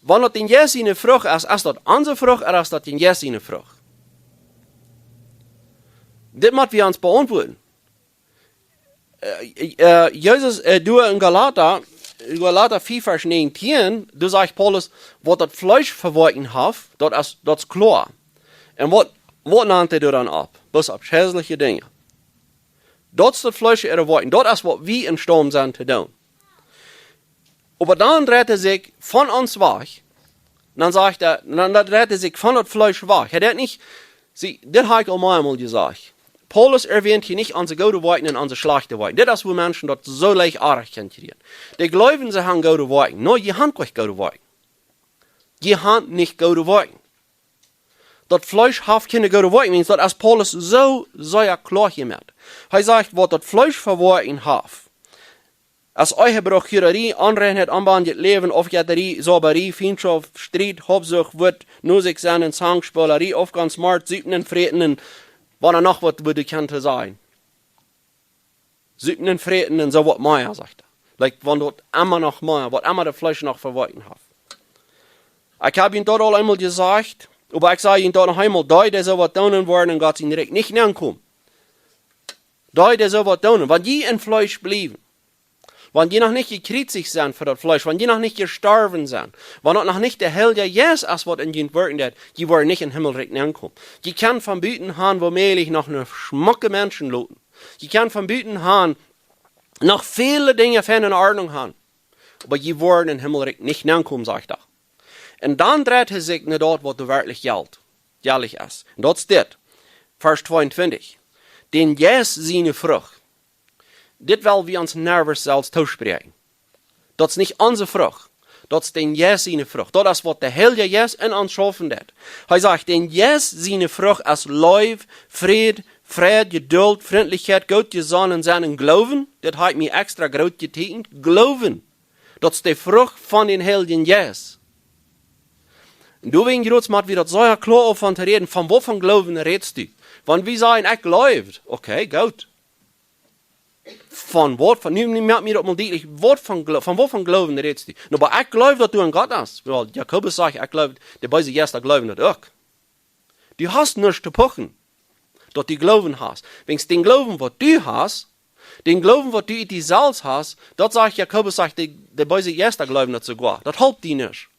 Wan daut dän Jeist siene Frucht es, es daut onse Frucht, ooda es daut dän Jeist siene Frucht? Dit mott wie ons beauntwuaden. Äh, äh, Jesus, äh, doa en Galata, Galata fief Varsch näajentieen, doa sajcht Paulus, waut daut Fleesch fa Woakjen haft, daut es, daut es kloa. Un waut, waut nant hee doa dan opp? Bloos opp scheislje Dinja. Daut es daut Fleesch äare Woakjen. Daut es, waut wie em Staut sent to doonen. Oba dan dreit hee sikj von ons wajch. Dan sajcht hee, dan, dan dreit hee sikj von daut Fleesch wajch. Hee deit nich, see, dit hab ekj aul meamol jesajcht. Paulus erwähnt hia nich onse goode Woakjen un onse schlajchte Woakjen. Dit es, woo Menschen daut soo leicht oajch kjennen kjrieen. Dee jleewen, see haben goode Woakjen. No, jie haben nich goode Woakjen. Jie haben nich goode Woakjen. Daut Fleesch haft kjeene goode Woakjen, wiels daut es Paulus soo sea kloa hia met. Hee sajcht, waut daut Fleesch fa Woakjen haft. Es Ehebruch, Hurarie, Onreinheit, onbehandelt Läwen, Aufjettarie, Zauberie, Fientschoft, Striet, Haufsucht, Wut, no sikj sennen, Zankspolerie, Aufgonst, Mort, Supen un Fräten, wan doa noch waut wudd kjennen sennen. Supen un Fräten un soo waut mea, sajcht hee. Like, wan daut emma noch mea, waut emma daut Fleesch noch fa Woakjen haft. Ekj hab junt daut aul eemol jesajcht, oba ekj saj junt daut noch eemol, dee, dee soo waut doonen, woaren en Gott sien Rikj nich nenkomen. Dee, dee soo waut doonen, wan jie em Fleesch bliewen, wan jie noch nich jekjriezicht sent fa daut Fleesch, wan jie noch nich jestorwen sent, wan daut noch nich de Heilje Jeist es, waut en junt wirkjen deit, jie woaren nich em Himmelrikj nenkomen. Jie kjennen von buten han, woo mäajlich noch ne schmocke Menschen loten. Jie kjennen von buten han, noch väle Dinja fein en Ordnunk han. Oba jie woaren em Himmelrikj nich nenkomen, sajcht hee. Un dan dreit hee sikj no daut, waut doa werkjlich jelt, jelt es. Un daut es dit, Varsch tweeuntwintich. Dän Jeist siene Frucht. Dit well wie ons never selfst toospräakjen. Daut es nich onse Frucht. Daut es dän Jeist siene Frucht. Daut es, waut de Heilje Jeist en ons schaufen deit. Hee sajcht, dän Jeist siene Frucht es Leew, Fräd, Freid, Jeduld, Frintlichkjeit, goot jesonnen sennen un Gloowen. Dit hab ekj mie extra groot jeteakjent. Gloowen. Daut es de Frucht von dän Heiljen Jeist. Un doawäajen, Jrots, mott wie daut sea kloa aufhoolen to räden, von waut von Gloowen rätst du? Wan wie sajen, ekj jleew, okay, goot. Von waut, von, nu, nu moak mie daut mol dietlich, waut von Gloo-, von waut von Gloowen rätst du? Nu, oba ekj jleew, daut doa een Gott es. Jo, Jakobus sajcht, ekj jleew, de beese Jeista jleewen daut uk. Du hast nuscht to puchen, daut du Gloowen hast. Wäajens dän Gloowen, waut du hast, dän Gloowen, waut du en die selfst hast, daut sajcht Jakobus, sajcht, de, de beese Jeista jleewen daut soogoa. Daut halpt die nich.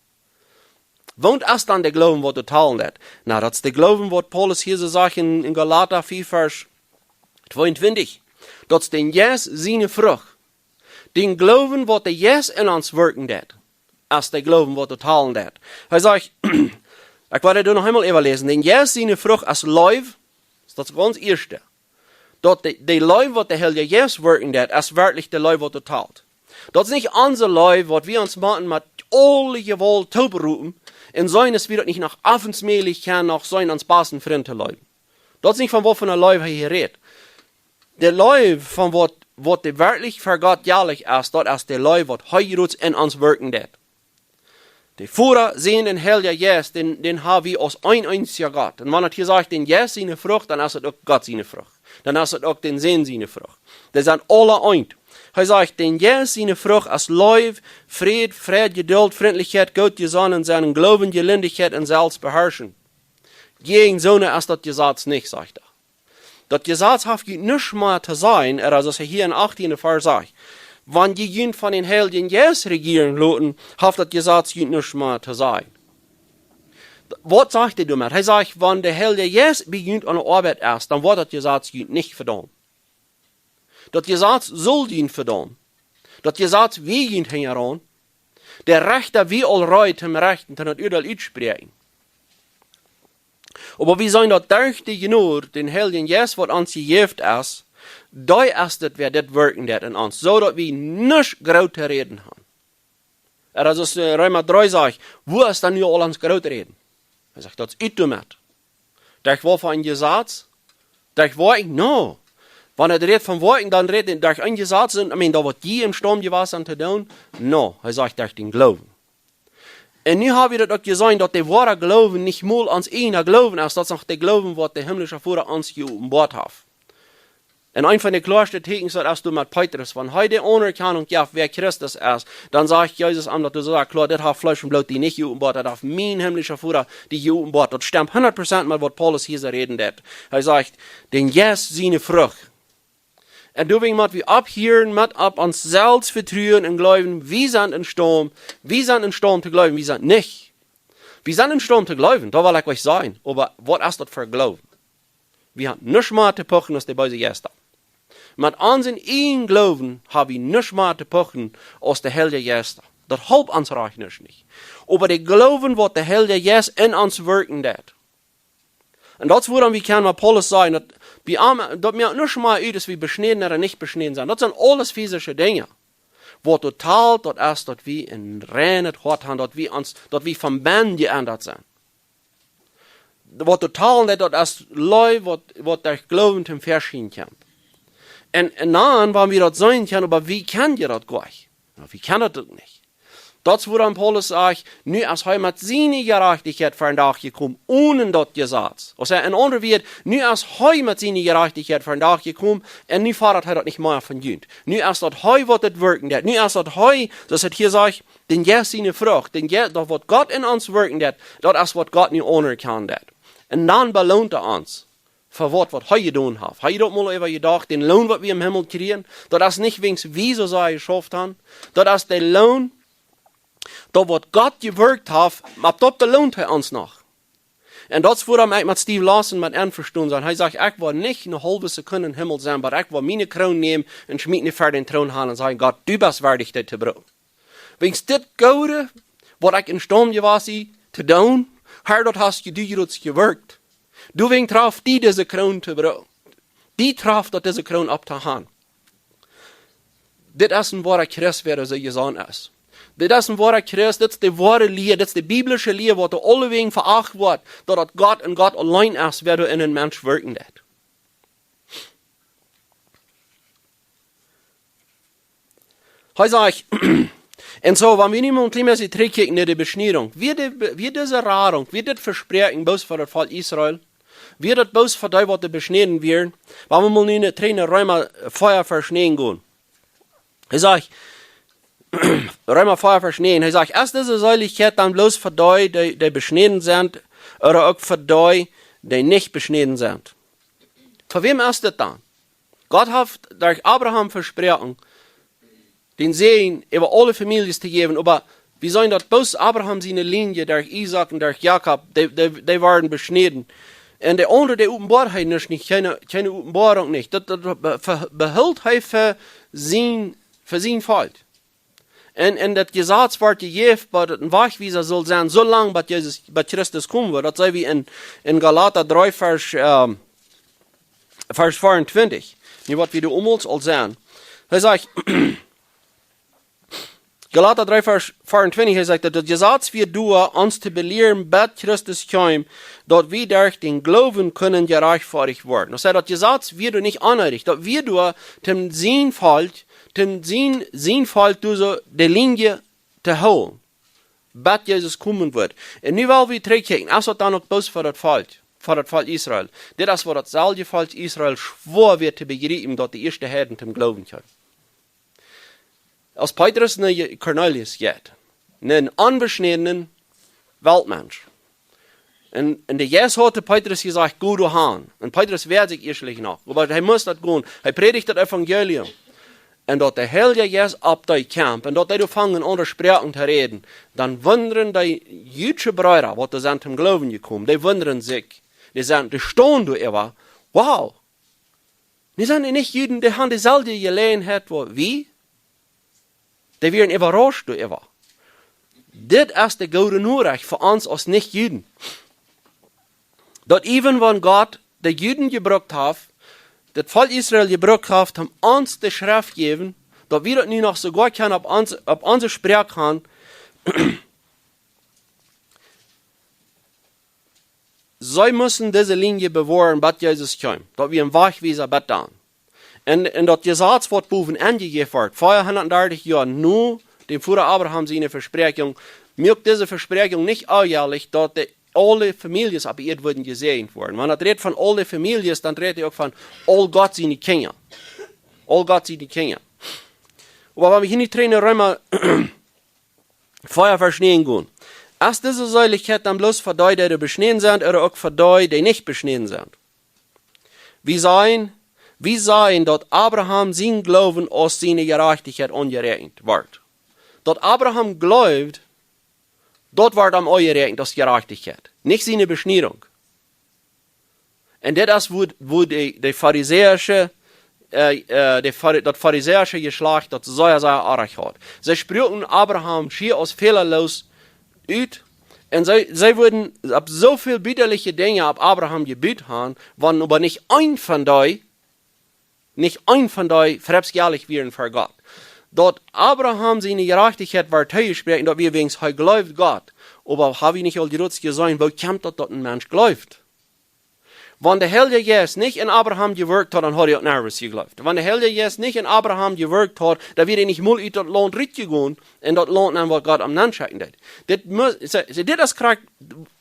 Waut es dan de Gloowen, waut doa talen deit? Na, daut es de Gloowen, waut Paulus hia soo sajcht en, en Galata vea, Varsch tweeuntwintich. Daut es dän Jeist siene Frucht. Dän Gloowen, waut de Jeist en ons wirkjen deit, es de Gloowen, waut doa talen deit. Hee sajcht, ekj woa daut noch eemol äwaläsen. Dän Jeist siene Frucht es Leew, daut es daut gaunz ieeschte. Daut de, de Leew, waut de Heilje Jeist wirkjen deit, es werkjlich de Leew, waut doa talt. Daut es nich onse Leew, waut wie ons motten met aule Jewault toopropen, un seenen, aus wie daut nich noch aufensmälich kjennen, noch seenen ons basten Frint to leewen. Daut es nich von waut von eene Leew hee hia rät. De Leew von waut, waut de werkjlich fa Gott jelich es, daut es de Leew, waut hee Jrots en ons wirkjen deit. De Voda, Sän un Heilja Jeist, dän, dän ha wie aus een eensja Gott. Un wan et hia sajcht, dän Jeist siene Frucht, dan es et uk Gott siene Frucht. Dan es et uk dän Sän siene Frucht. Dee sent aule eent. Hee sajcht, dän Jeist siene Frucht es Leew, Fräd, Freid, Jeduld, Frintlichkjeit, Gootjesonnen sennen, Gloowen, Jelindichkjeit un Selfstbeharschen. Jäajen soone es daut Jesaz nich, sajcht hee. Daut Jesaz haft junt nuscht mea to sajen, ea aus hee hia em achttienden Varsch sajcht. Wan jie junt von dän Heiljen Jeist rejieren loten, haft daut Jesaz junt nuscht mea to sajen. Waut sajcht hee doamet? Hee sajcht, wan de Heilje Jeist bie junt aun de Oabeit es, dan woat daut Jesaz junt nich vedaumen. Daut Jesaz sull junt vedaumen. Daut Jesaz wia junt hinjaraun. De Rechta wia aul reed toom rechten, toom daut Uadeel utspräakjen. Oba wie seenen daut derch de Jnod, dän Heiljen Jeist, waut ons jejäft es, dee es daut, wäa dit wirkjen deit en ons, soo daut wie nuscht groot to räden haben. Ea aus, äh, Reema dree sajcht, wua es dan nu aul ons groot räden? Hee sajcht, daut es ut doamet. Derch waut fa een Jesaz? Derch Woakjen? No. Wan et rät von Woakjen, dan rät et derch een Jesaz, un, I mean, daut waut jie em Staum jewast sent to doonen? No. Hee sajcht, derch dän Gloowen. Un nu ha wie daut uk jeseenen, daut de woare Gloowen nich mol ons eejna Gloowen es, daut es noch de Gloowen, waut de himmlische Voda ons jeopenboat haft. Un een von de kloaschte Tieekjens, daut es doa met Petrus, wan hee de Aunerkjanunk jeft, wäa Christus es, dan sajcht Jesus am daut soo kloa, dit haft Fleesch un Bloot die nich jeopenboat, daut haft mien himmlische Voda die jeopenboat. Daut stemt hundat Prozent met waut Paulus hia soo räden deit. Hee sajcht, dän Jeist siene Frucht. Un doawäajen mott wie opphieren met opp ons selfst vetruen un jleewen, wie sent em Staum, wie sent em Staum to jleewen, wie sent nich. Wie sent em Staum to jleewen, daut well ekj junt sajen, oba waut es daut fa Gloowen? Wie haben nuscht mea to puchen aus de beese Jeista. Met onsen eejnen Gloowen ha wie nuscht mea to puchen aus de Heilje Jeist. Daut halpt ons rajcht nuscht nich. Oba de Gloowen, waut de Heilje Jeist en ons wirkjen deit. Un daut es wuarom wie kjennen met Paulus sajen, daut wie am, daut wie nuscht mea ut, aus wie beschnäden ooda nich beschnäden sent. Daut sent aules physische Dinja. Waut doa talt, daut es, daut wie een reinet Hoat haben, daut wie ons, daut wie von bennen jeendat sent. Waut doa talt, daut, daut es Leew, waut, waut derch Gloowen toom Väaschien kjemt. Un, un dan, wan wie daut seenen kjennen, oba wie kjennen je daut goa nich. Jo, wie kjennen daut uk nich. Daut es wuarom Paulus sajcht, nu es hee met siene Jerajchtichkjeit ver dän Dach jekomen, onen daut Jesaz. Aulsoo, en aundre Wieed, nu es hee met siene Jerajchtichkjeit ver dän Dach jekomen, un nu fodat hee daut nich mea von junt. Nu es daut hee, waut daut wirkjen deit. Nu es daut hee, soo aus et hia sajcht, dän Jeist siene Frucht, dän Je-, daut waut Gott en ons wirkjen deit, daut es waut Gott nu aunerkjanen deit. Un dan beloont hee ons fa waut, waut hee jedonen haft. Hab jie daut mol äwajedocht, dän Loon, waut wie em Himmel kjrieen? Daut es nich wäajens wie soo sea jeschauft haben. Daut es de Loon, daut waut Gott jewirkjt haft, oba daut beloont hee ons noch. Un daut es wuarom ekj met Steve Lawson met envestonen sie. Hee sajcht, ekj woa nich eene haulwe Sekund em Himmel sennen, oba ekj woa miene Kroon nämen un schmieten ver dän Troon gonen un sajen, Gott, du best wieedich, dit to brucken. Wäajens dit Goode, waut ekj em Staum jewast sie to doonen, Herr, daut hast du jrods jewirkjt. Doawäajen traft die dise Kroon to brucken. Die traft daut, dise Kroon opptohaben. Dit es een woara Christ, wäa soo jesonnen es. Dit es een woara Christ, dit es de woare Lia, dit es de biblische Lia, waut doa aulewäajen veacht woat, daut daut Gott un Gott auleen es, wäa doa en een Mensch wirkjen deit. Hee sajcht, Un soo, wan wie nu mol een kjlien bät trigjkjikjen no de Beschniedunk, wia de, wia dise Radunk, wia dit Vespräakjen bloos fa daut Volkj Israel? Wia daut bloos fa dee, waut doa beschnäden wieren? Wan wie mol nu no, trigj no Reema vea Varsch näajen gonen. Hee sajcht, Reema vea Varsch näajen, hee sajcht: "Es dise Seelichkjeit dan bloos fa dee, dee, dee beschnäden sent, ooda uk fa dee, dee nich beschnäden sent?" Fa wäm es dit dan? Gott haft derch Abraham vesproaken, dän Säajen äwa aule Famieljes to jäwen, oba wie seenen daut bloos Abraham siene Linie, derch Isaak un derch Jakob, dee, dee, dee worden beschnäden. Un de aundre, dee openboat hee nich, nich, kjeene, kjeene Openboarunk nich. Daut, daut be-, be-, behult hee fa sien, fa sien Volkj. Un, un daut Jesaz wort jejäft, daut et een Wajchwiesa sull sennen, soo lang bat Jesus, bat Christus komen wudd. Daut see wie en, en Galata dree, Varsch, ähm, Varsch veeauntwintich. Nu, waut wie doa aul mol aul seenen. Hee sajcht, Galata dree, Varsch veeauntwintich, hee sajcht, daut daut Jesaz wia doa, ons to belieren, bat Christus kjeem, daut wie derch dän Gloowen kunnen jerajchtfoadicht woaren. Daut sajcht, daut Jesaz wia doa nich onneedich, daut wia doa, toom sien Volkj, toom sien, sien Volkj doa soo de Linie to hoolen, bat Jesus komen wudd. Un nu well wie trigjkjikjen, es daut dan uk bloos fa daut Volkj, fa daut Volkj Israel? Dit es, waut daut selwje Volkj Israel schwoa wia to bejriepen, daut de ieeschte Heiden toom Gloowen kjeemen. Aus Petrus no Je-, Kornelius jeit, een onbeschnädna Weltmensch. Un, un de Jeist haud to Petrus jesajcht: "Go doa han." Un Petrus wäad sikj ieeschtlich noch, oba hee must daut gonen. Hee prädicht daut Evangelium. Un daut de Heilje Jeist opp dee kjeem, un daut dee doa fungen aundre Sproaken to räden, dan wundren dee jüdsche Breeda, waut doa sent toom Gloowen jekomen, dee wundren sikj. Dee sent, dee stonen doa äwa: "Wow, nu sent dee Nich-Juden, dee han deeselwje Jeläajenheit waut wie." Dee wieren äwarauscht doaräwa. Dit es de goode Norecht fa ons aus Nich-Juden. Daut even wan Gott de Juden jebrukt haft, daut Volkj Israel jebrukt haft, om ons de Schreft jäwen, daut wie daut nu noch soogoa kjennen opp ons, opp onse Sproak han, see musten dise Linie bewoaren, bat Jesus kjeem. Daut wia een Wajchwiesa bat dan. Un, un daut Jesaz, waut bowen aunjejäft wort, veahundatdartich Joa no däm Voda Abraham siene Vespräakjunk, muak dise Vespräakjunk nich aunjellicht, daut de aule Famieljes opp Ieed wudden jesäajent woaren. Wan daut rät von aule Famieljes, dan rät hee uk von aul Gott siene Kjinja. Aul Gott siene Kjinja. Oba wan wie hia nu trigj no Reema vea Varsch näajen gonen. Es dise Seelichkjeit dan bloos fa dee, dee beschnäden sent, ooda uk fa dee, dee nich beschnäden sent? Wie seenen, wie seenen, daut Abraham sien Gloowen aus siene Jerajchtichkjeit aunjeräakjent wort. Daut Abraham jleewd, daut wort am aunjeräakjent aus Jerajchtichkjeit, nich siene Beschniedunk. Un dit es, woo, woo de, de farisäische, äh, äh, de Fari-, daut farisäische Jeschlajcht, daut sea, sea oajch haud. See spruaken Abraham schia aus fälaloos ut. Un see, see wudden opp soo väl butaliche Dinja opp Abraham jebut han, wan oba nich een von dee, nich een von dee fräpsjallich wieren ver Gott. Daut Abraham siene Jerajchtichkjeit wort toojesproaken, daut wia wäajens hee jleewd Gott. Oba ha wie nich aul jrod jeseenen, woo kjemt daut, daut een Mensch jleeft? Wan de Heilje Jeist nich en Abraham jewirkjt haud, dan haud hee uk nuscht jejleeft. Wan de Heilje Jeist nich en Abraham jewirkjt haud, dan wia hee nich mol ut daut Launt rutjegonen, en daut Launt nenn, waut Gott am nenschekjen deed. Dit mu-, see, see, dit es krakjt,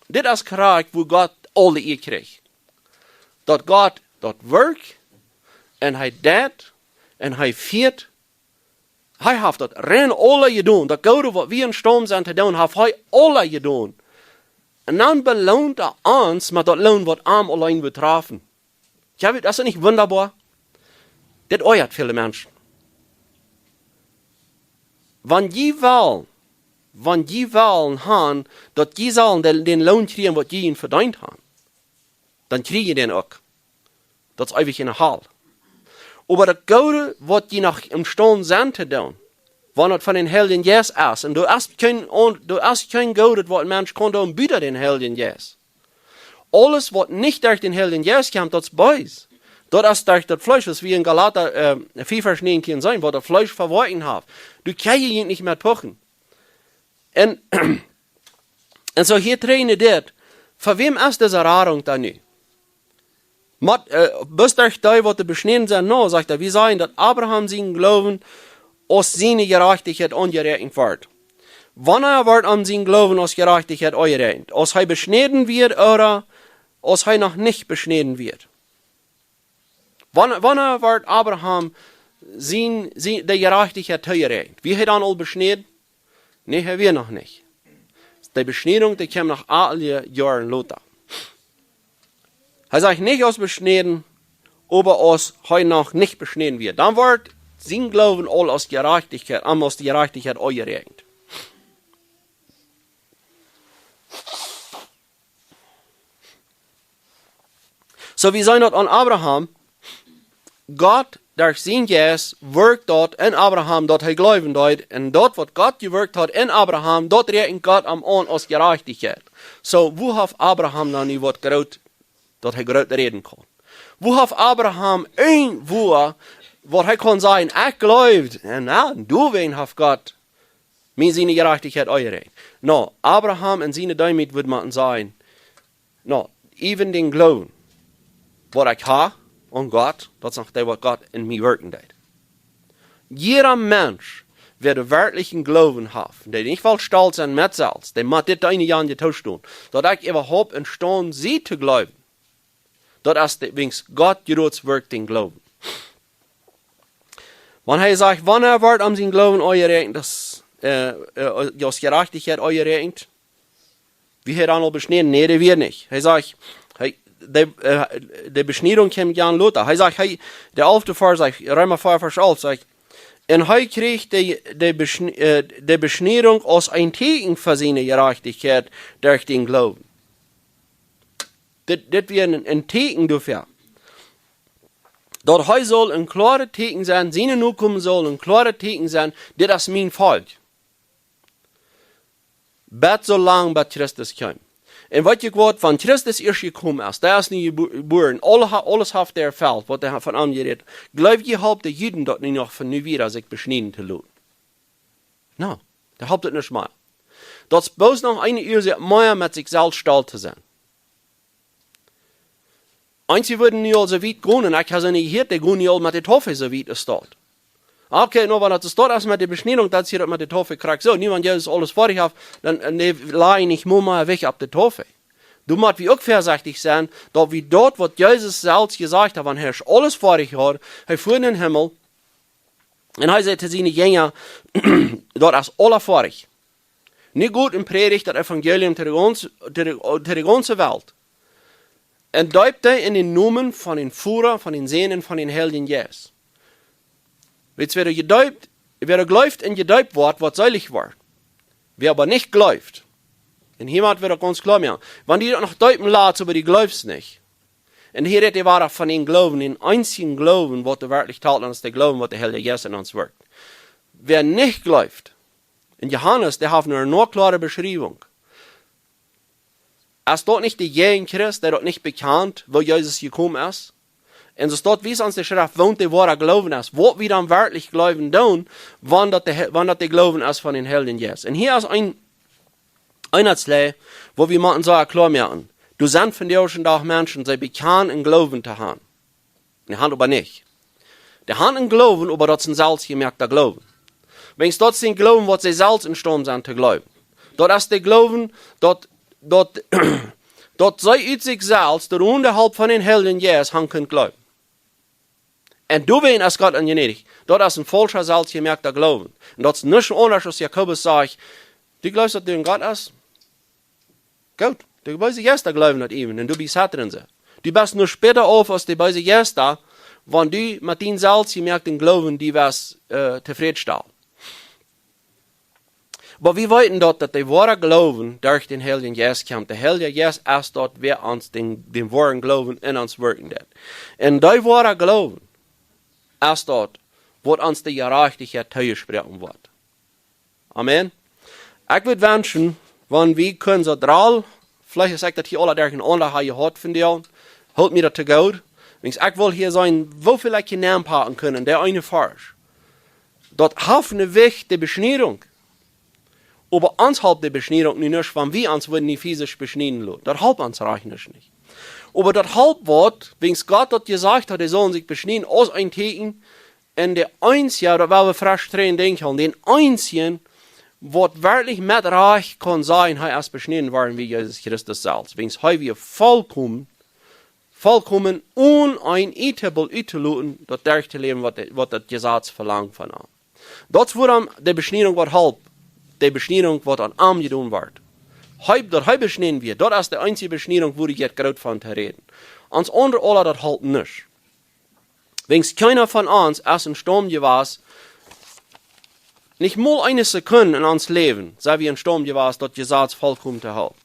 dit es krakjt, woo Gott aule Ea kjrieech. Daut Gott daut wirkjt, en hee deit, en hee fieet, hee haft daut rein aules jedonen. Daut Goode, waut wie em Staund sent to doonen, haft hee aules jedonen. En dan beloont hee ons met daut Loon, waut am auleen wudd trafen. Jo, daut es nich wundaboa? Dit oajat väle Menschen. Wan jie wellen, wan jie wellen han, daut jie sellen dän, dän Loon kjrieen, waut jie vedeent han, dan kjrie jie dän uk. Daut es eewich enne Hal. Oba daut Goode, waut jie noch em Staund sent to doonen, wan daut von dän Heiljen Jeist es, en doa es kjeen, doa es kjeen Goodet, waut een Mensch kaun doonen, buta dän Heiljen Jeist. Aules, waut nich derch dän Heiljen Jeist kjemt, daut es bees. Daut es derch daut Fleesch, aus wie en Galata, äh, vea Varsch näajen seenen, waut daut Fleesch vewoakjen haft. Doa kjenn jie junt nich met puchen. En, en soo hia trigj no dit, fa wäm es dise Radunk dan nu? Mott, äh, bloos derch dee, waut doa beschnäden sent? Nä, sajcht hee, wie seenen, daut Abraham sien Gloowen aus siene Jerajchtichkjeit aunjeräakjent wort. Wanea wort am sien Gloowen aus Jerajchtichkjeit aunjeräakjent? Aus hee beschnäden wia ooda aus hee noch nich beschnäden wia? Wanea, wanea wort Abraham sien, sien, de Jerajchtichkjeit toojeräakjent? Wia hee dan aul beschnäden? Nä, hee wia noch nich. De Beschnädunk, dee kjeem noch aule Joaren lota. Hee sajcht nich aus beschnäden, oba aus hee noch nich beschnäden wia. Dan wort sien Gloowen aul aus Jerajchtichkjeit, am aus de Jerajchtichkjeit aunjeräakjent. Soo, wie seenen daut aun Abraham, Gott, derch sien Jeist, wirkjt daut en Abraham, daut hee jleewen deed, un daut, waut Gott jewirkjt haud en Abraham, daut räakjent Gott am aun aus Jerajchtichkjeit. Soo, woo haft Abraham dan nu waut groot, daut hee groot räden kunn? Woo haft Abraham een Wuat, waut hee kunn sajen, ekj jleew, un na, doawäajen haft Gott mie siene Jerajchtichkjeit aunjeräakjent? No, Abraham en siene Deemoot wudd maun sajen, no, äwen dän Gloowen, waut ekj ha aun Gott, daut es noch dee, waut Gott en mie wirkjen deed. Jieda Mensch, wäa dän werkjlichen Gloowen haft, dee nich well stolt sennen met selfst, dee mott dit eene Jahn jetooscht doonen, daut ekj äwahaupt enstaunt sie to jleewen. Daut es de, wiels Gott jrods wirkjt dän Gloowen. Wan hee sajcht, wanea wort am sien Gloowen aunjeräakjent, daut, äh, äh, aus Jerajchtichkjeit aunjeräakjent? Wia hee dan aul beschnäden? Nä, dee wia nich. Hee sajcht, hee, de, äh, de Beschnädunk kjeem dan lota. Hee sajcht, hee, de alfte Varsch sajcht, Reema vea, Varsch alf sajcht, un hee kjrieech de, de Beschn-, äh, de Beschnädunk aus een Tieekjen fa siene Jerajchtichkjeit derch dän Gloowen. Dit, dit wia een, een Tieekjen doafäa. Daut hee saul een kloaret Tieekjen sennen, siene Nokomen sellen een kloaret Tieekjen sennen, dit es mien Volkj. Bat soo lang, bat Christus kjemt. Un weet jie waut, wan Christus ieescht jekomen es, dee es nu jebo-, jebuaren, aule ha-, aules haft hee erfelt, waut hee von am jerät. Jleew jie, halpt de Juden daut nu noch von nu wieda sikj beschnieden to loten? No, dee halpt et nich mea. Daut es bloos noch eene Uasoak mea, met sikj selfst stolt to sennen. Eenje wudden nu aul soo wiet gonen, un ekj ha see nich jehieet, dee gonen nu aul met de Taufe soo wiet aus daut. Okay, no, wan daut es daut es met de Beschniedunk, daut es hia daut met de Taufe krakjt soo. Nu wan Jesus aules foadich haft, dan, äh, nä, laj nich mea, mea Jewicht opp de Taufe. Doa mott wie uk väasechtich sennen, daut wie daut, waut Jesus selfst jesajcht haft, wan hee aules foadich haud, hee fua en dän Himmel, un hee säd to siene Jinja, daut es aules foadich. Nu got un prädicht daut Evangelium to de gaunze, to de, to de gaunze Welt. Un deept dee en dän Nomen von dän Voda, von dän Sän un von dän Heiljen Jeist. Wiels wäa jedeept, wäa jleeft un jedeept woat, woat seelich woaren. Wäa oba nich jleeft, un hia mott wie daut gaunz kloa moaken, wan du die noch deepen latst, oba du jleefst nich. Un hia rät hee wada von dän Gloowen, dän eensjen Gloowen, waut doa werkjlich talt, un daut es de Gloowen, waut de Heilje Jeist en ons wirkjt. Wäa nich jleeft, un Johanes, dee haft ne noch kloare Beschriewunk. Es daut nich de Jäajenchrist, dee daut nich bekjant, woo Jesus jekomen es? Un soo daut wiest ons de Schreft, waut de woare Gloowen es. Waut wie dan werkjlich jleewen doonen, wan daut de, wan daut de Gloowen es von dän Heiljen Jeist. Un hia es een, een Uasoak, wua wie motten soo kloa moaken. Doa sent vondoag dän Dach Menschen, see bekjanen een Gloowen to haben. Dee haben oba nich. Dee haben een Gloowen, oba daut es een selfstjemoakta Gloowen. Wiels daut es een Gloowen, waut see selfst enstaunt sent to jleewen. Daut es de Gloowen, daut, daut, daut see ut sikj selfst, onen de Help von dän Heiljen Jeist, haben kunnen jleewen. Un doawäajen es Gott onjnädich. Daut es een faulscha, selfstjemoakta Gloowen. Un daut es nuscht aundasch aus Jakobus sajcht, du jleefst, daut doa een Gott es? Goot, de beese Jeista jleewen daut äwen, un du best bäta aus see. Du best nich bäta auf aus de beese Jeista, wan du met dän selfstjemoakten Gloowen die west, äh, tofrädstalen. Oba wie weeten daut, daut de woare Gloowen derch dän Heiljen Jeist kjemt. De Heilje Jeist es daut, waut ons dän, dän woaren Gloowen en ons wirkjen deit. Un de woare Gloowen es daut, waut ons de Jerajchtichkjeit toojesproaken woat. Amen. Ekj wudd wenschen, wan wie kunnen soo dree, veleicht es ekj daut hia aula derchenaunda ha jehaut von die, hoolt mie daut to goot. Wiels ekj well hia seenen, woo väl ekj hia nenpacken kaun, de eene Varsch. Daut haft een Jewicht, de Beschniedunk. Oba ons halpt de Beschniedunk nu nich, wan wie ons wudden nu physisch beschnieden loten. Daut halpt ons rajcht nich. Oba daut halpt waut, wiels Gott daut jesajcht haud, dee sullen sikj beschnieden aus een Tieekjen, un de eensja, daut well wie fresch trigj denkjen, dän eensjen, waut werkjlich met Rajcht kunn sajen, hee es beschnäden worden, wia Jesus Christus selfst. Wiels hee wia volkomen, volkomen onen een Ietebel uttoläwen, daut derch to läwen, waut de, waut daut Jesaz velangt von am. Daut es wuarom de Beschniedunk waut halpt, de Beschniedunk waut aun am jedonen wort. Hee, daut hee beschnäden wia, daut es de eensje Beschniedunk, wua jie groot von to räden. Ons aundre aula, daut halpt nuscht. Wiels kjeena von ons es enstaund jewast, nich mol eene Sekund en ons Läwen, sent wie enstaund jewast, daut Jesaz volkomen to hoolen.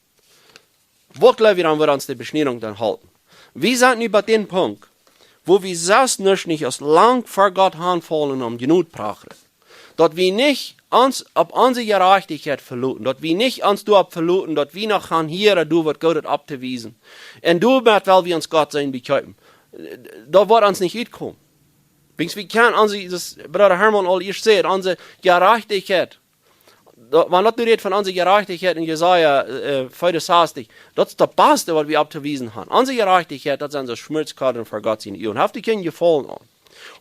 Waut jleew jie dan, woat ons de Beschniedunk dan halpen? Wie sent nu bie dän Punkt, wua wie selfst nich, nich aus lang ver Gott hanfaulen om Jnod prachren. Daut wie nich ons opp onse Jerajchtichkjeit veloten, daut wie nich ons doaropp veloten, daut wie noch han hia ooda doa waut Goodet opptowiesen. Un doamet well wie ons Gott sennen bekjeepen. Daut woat ons nich utkomen. Wiels wie kjennen onse, daut Brooda Hermann aul ieescht säd, onse Jerajchtichkjeit. Daut, wan daut nu rät von onse Jerajchtichkjeit en Jesaja, äh, veeaunsastich, daut es daut baste, waut wie opptowiesen han. Onse Jerajchtichkjeit, daut sent soo Schmutzkoaren ver Gott siene Uagen. Hee haft kjeen Jefaulen aun.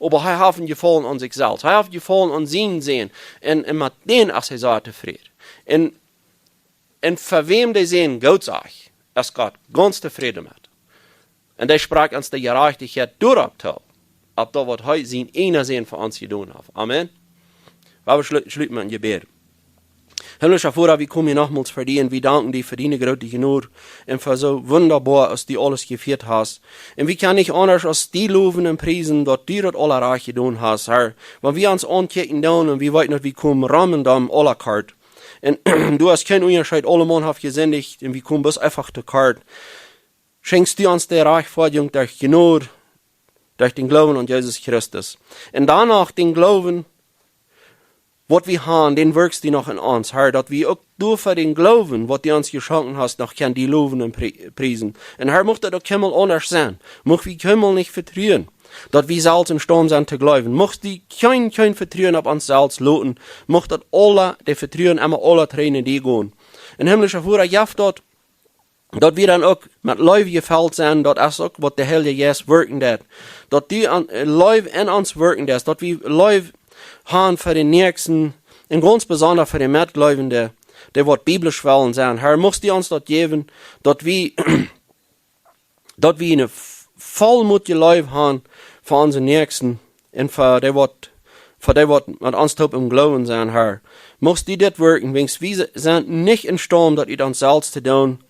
Oba hee haft een Jefaulen aun sikj selfst. Hee haft Jefaulen aun sienen Sän. Un, un met dän es hee sea tofräd. Un, un fa wäm de Sän goot sajcht, es Gott gaunz tofräd met. Un dee sprakjt ons de Jerajchtichkjeit doaropp too, opp daut, waut hee sien eenen Sän fa ons jedonen haft. Amen. Lot ons schlu-, schluten met een Jebäd. Himmlischa Voda, wie komen hia nochmols ver die un wie danken die fa diene groote Jnod un fa soo wundaboa, aus du aules jefieet hast. Un wie kjennen nich aundasch aus die lowen un priesen, daut du daut aula rajcht jedonen hast, Herr. Wan wie ons aunkjikjen doonen un wie weeten, daut wie komen rom en däm aula kort. Un doa es kjeen Unjascheet, aulemaun haft jesindicht un wie komen bloos eefach to kort. Schenkjst du ons de Rajchtfoadjunk derch Jnod, derch dän Gloowen aun Jesus Christus. Un dan noch dän Gloowen, waut wie han, dän wirkjst du noch en ons, Herr, daut wie uk derch dän Gloowen, waut du ons jeschonken hast, noch kjennen die lowen un pri-, priesen. Un Herr, mucht daut uk kjeenmol aundasch sennen. Mucht wie kjeenmol nich vetruen, daut wie selfst enstaund sent to jleewen. Mucht du kjeen, kjeen Vetruen opp ons selfst loten. Mucht daut aula, daut Vetruen emma aula trigj no die gonen. Un himmlischa Voda, jeff daut, daut wie dan uk met Leew jefelt sent, daut es uk waut de Heilje Jeist wirkjen deit. Daut du aun, äh, Leew en ons wirkjen deist, daut wie Leew han fa dän Näakjsten un gaunz besonda fa de Metjleewende, dee waut biblisch wellen sennen. Herr, mucht du ons daut jäwen, daut wie, daut wie eene v-, vollmootje Leew han fa onse Näakjsten un fa dee waut, fa dee waut met ons toop em Gloowen sent, Herr. Mucht du dit wirkjen, wiels wie se-, sent nich enstaund, daut ut ons selfst to doonen.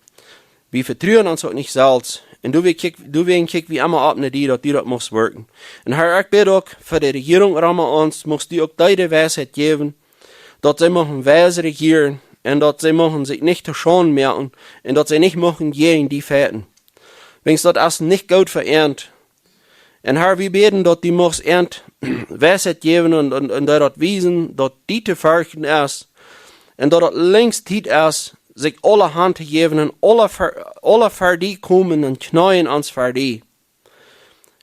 Wie vetruen ons uk nich selfst. Un du, wie kjikj-, du, wie kjikjen emma opp no die, daut du daut muchst wirkjen. Un Herr, ekj bäd uk fa de Rejierunk rom ons, muchst du uk dee de Weisheit jäwen, daut see muchten weis rejieren un daut see muchten sikj nich to Schaund moaken un daut see nich muchten jäajen die fajchten. Wiels daut es nich goot fa an. Un Herr, wie bäden, daut du muchst an Weisheit jäwen un, un, un daut daut wiesen, daut die to ferchten es. Un daut daut längst Tiet es, sikj aula han to jäwen un aula ver-, aula ver die komen un kjneeen ons ver die.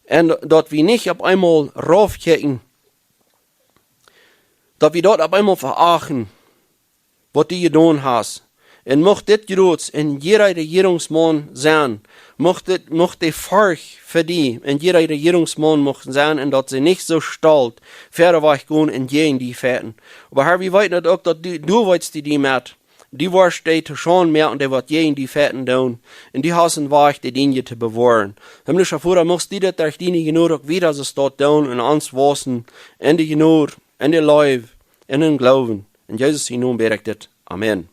Un daut wie nich opp eemol raufkjikjen, daut wie daut opp eemol veachten, waut du jedonen hast. Un mucht dit jrod en jieda Rejierungsmaun sennen, mucht dit, mucht de Forcht fa die en jieda Rejierungsmaun mucht sennen, un daut see nich soo stolt wieda wajch gonen un jäajen die fajchten. Oba Herr, wie weeten daut uk, daut du, du weetst die, die met. Du woascht dee to Schaund moaken, dee waut jäajen die fajchten doonen. Un du hast een Wajch, de Dinja to bewoaren. Himmlischa Voda, muchst du dit derch diene Jnod uk wieda soo stoakj doonen un ons wausen en de Jnod, en de Leew, en dän Gloowen. En Jesus sienen Nomen bäd ekj dit. Amen.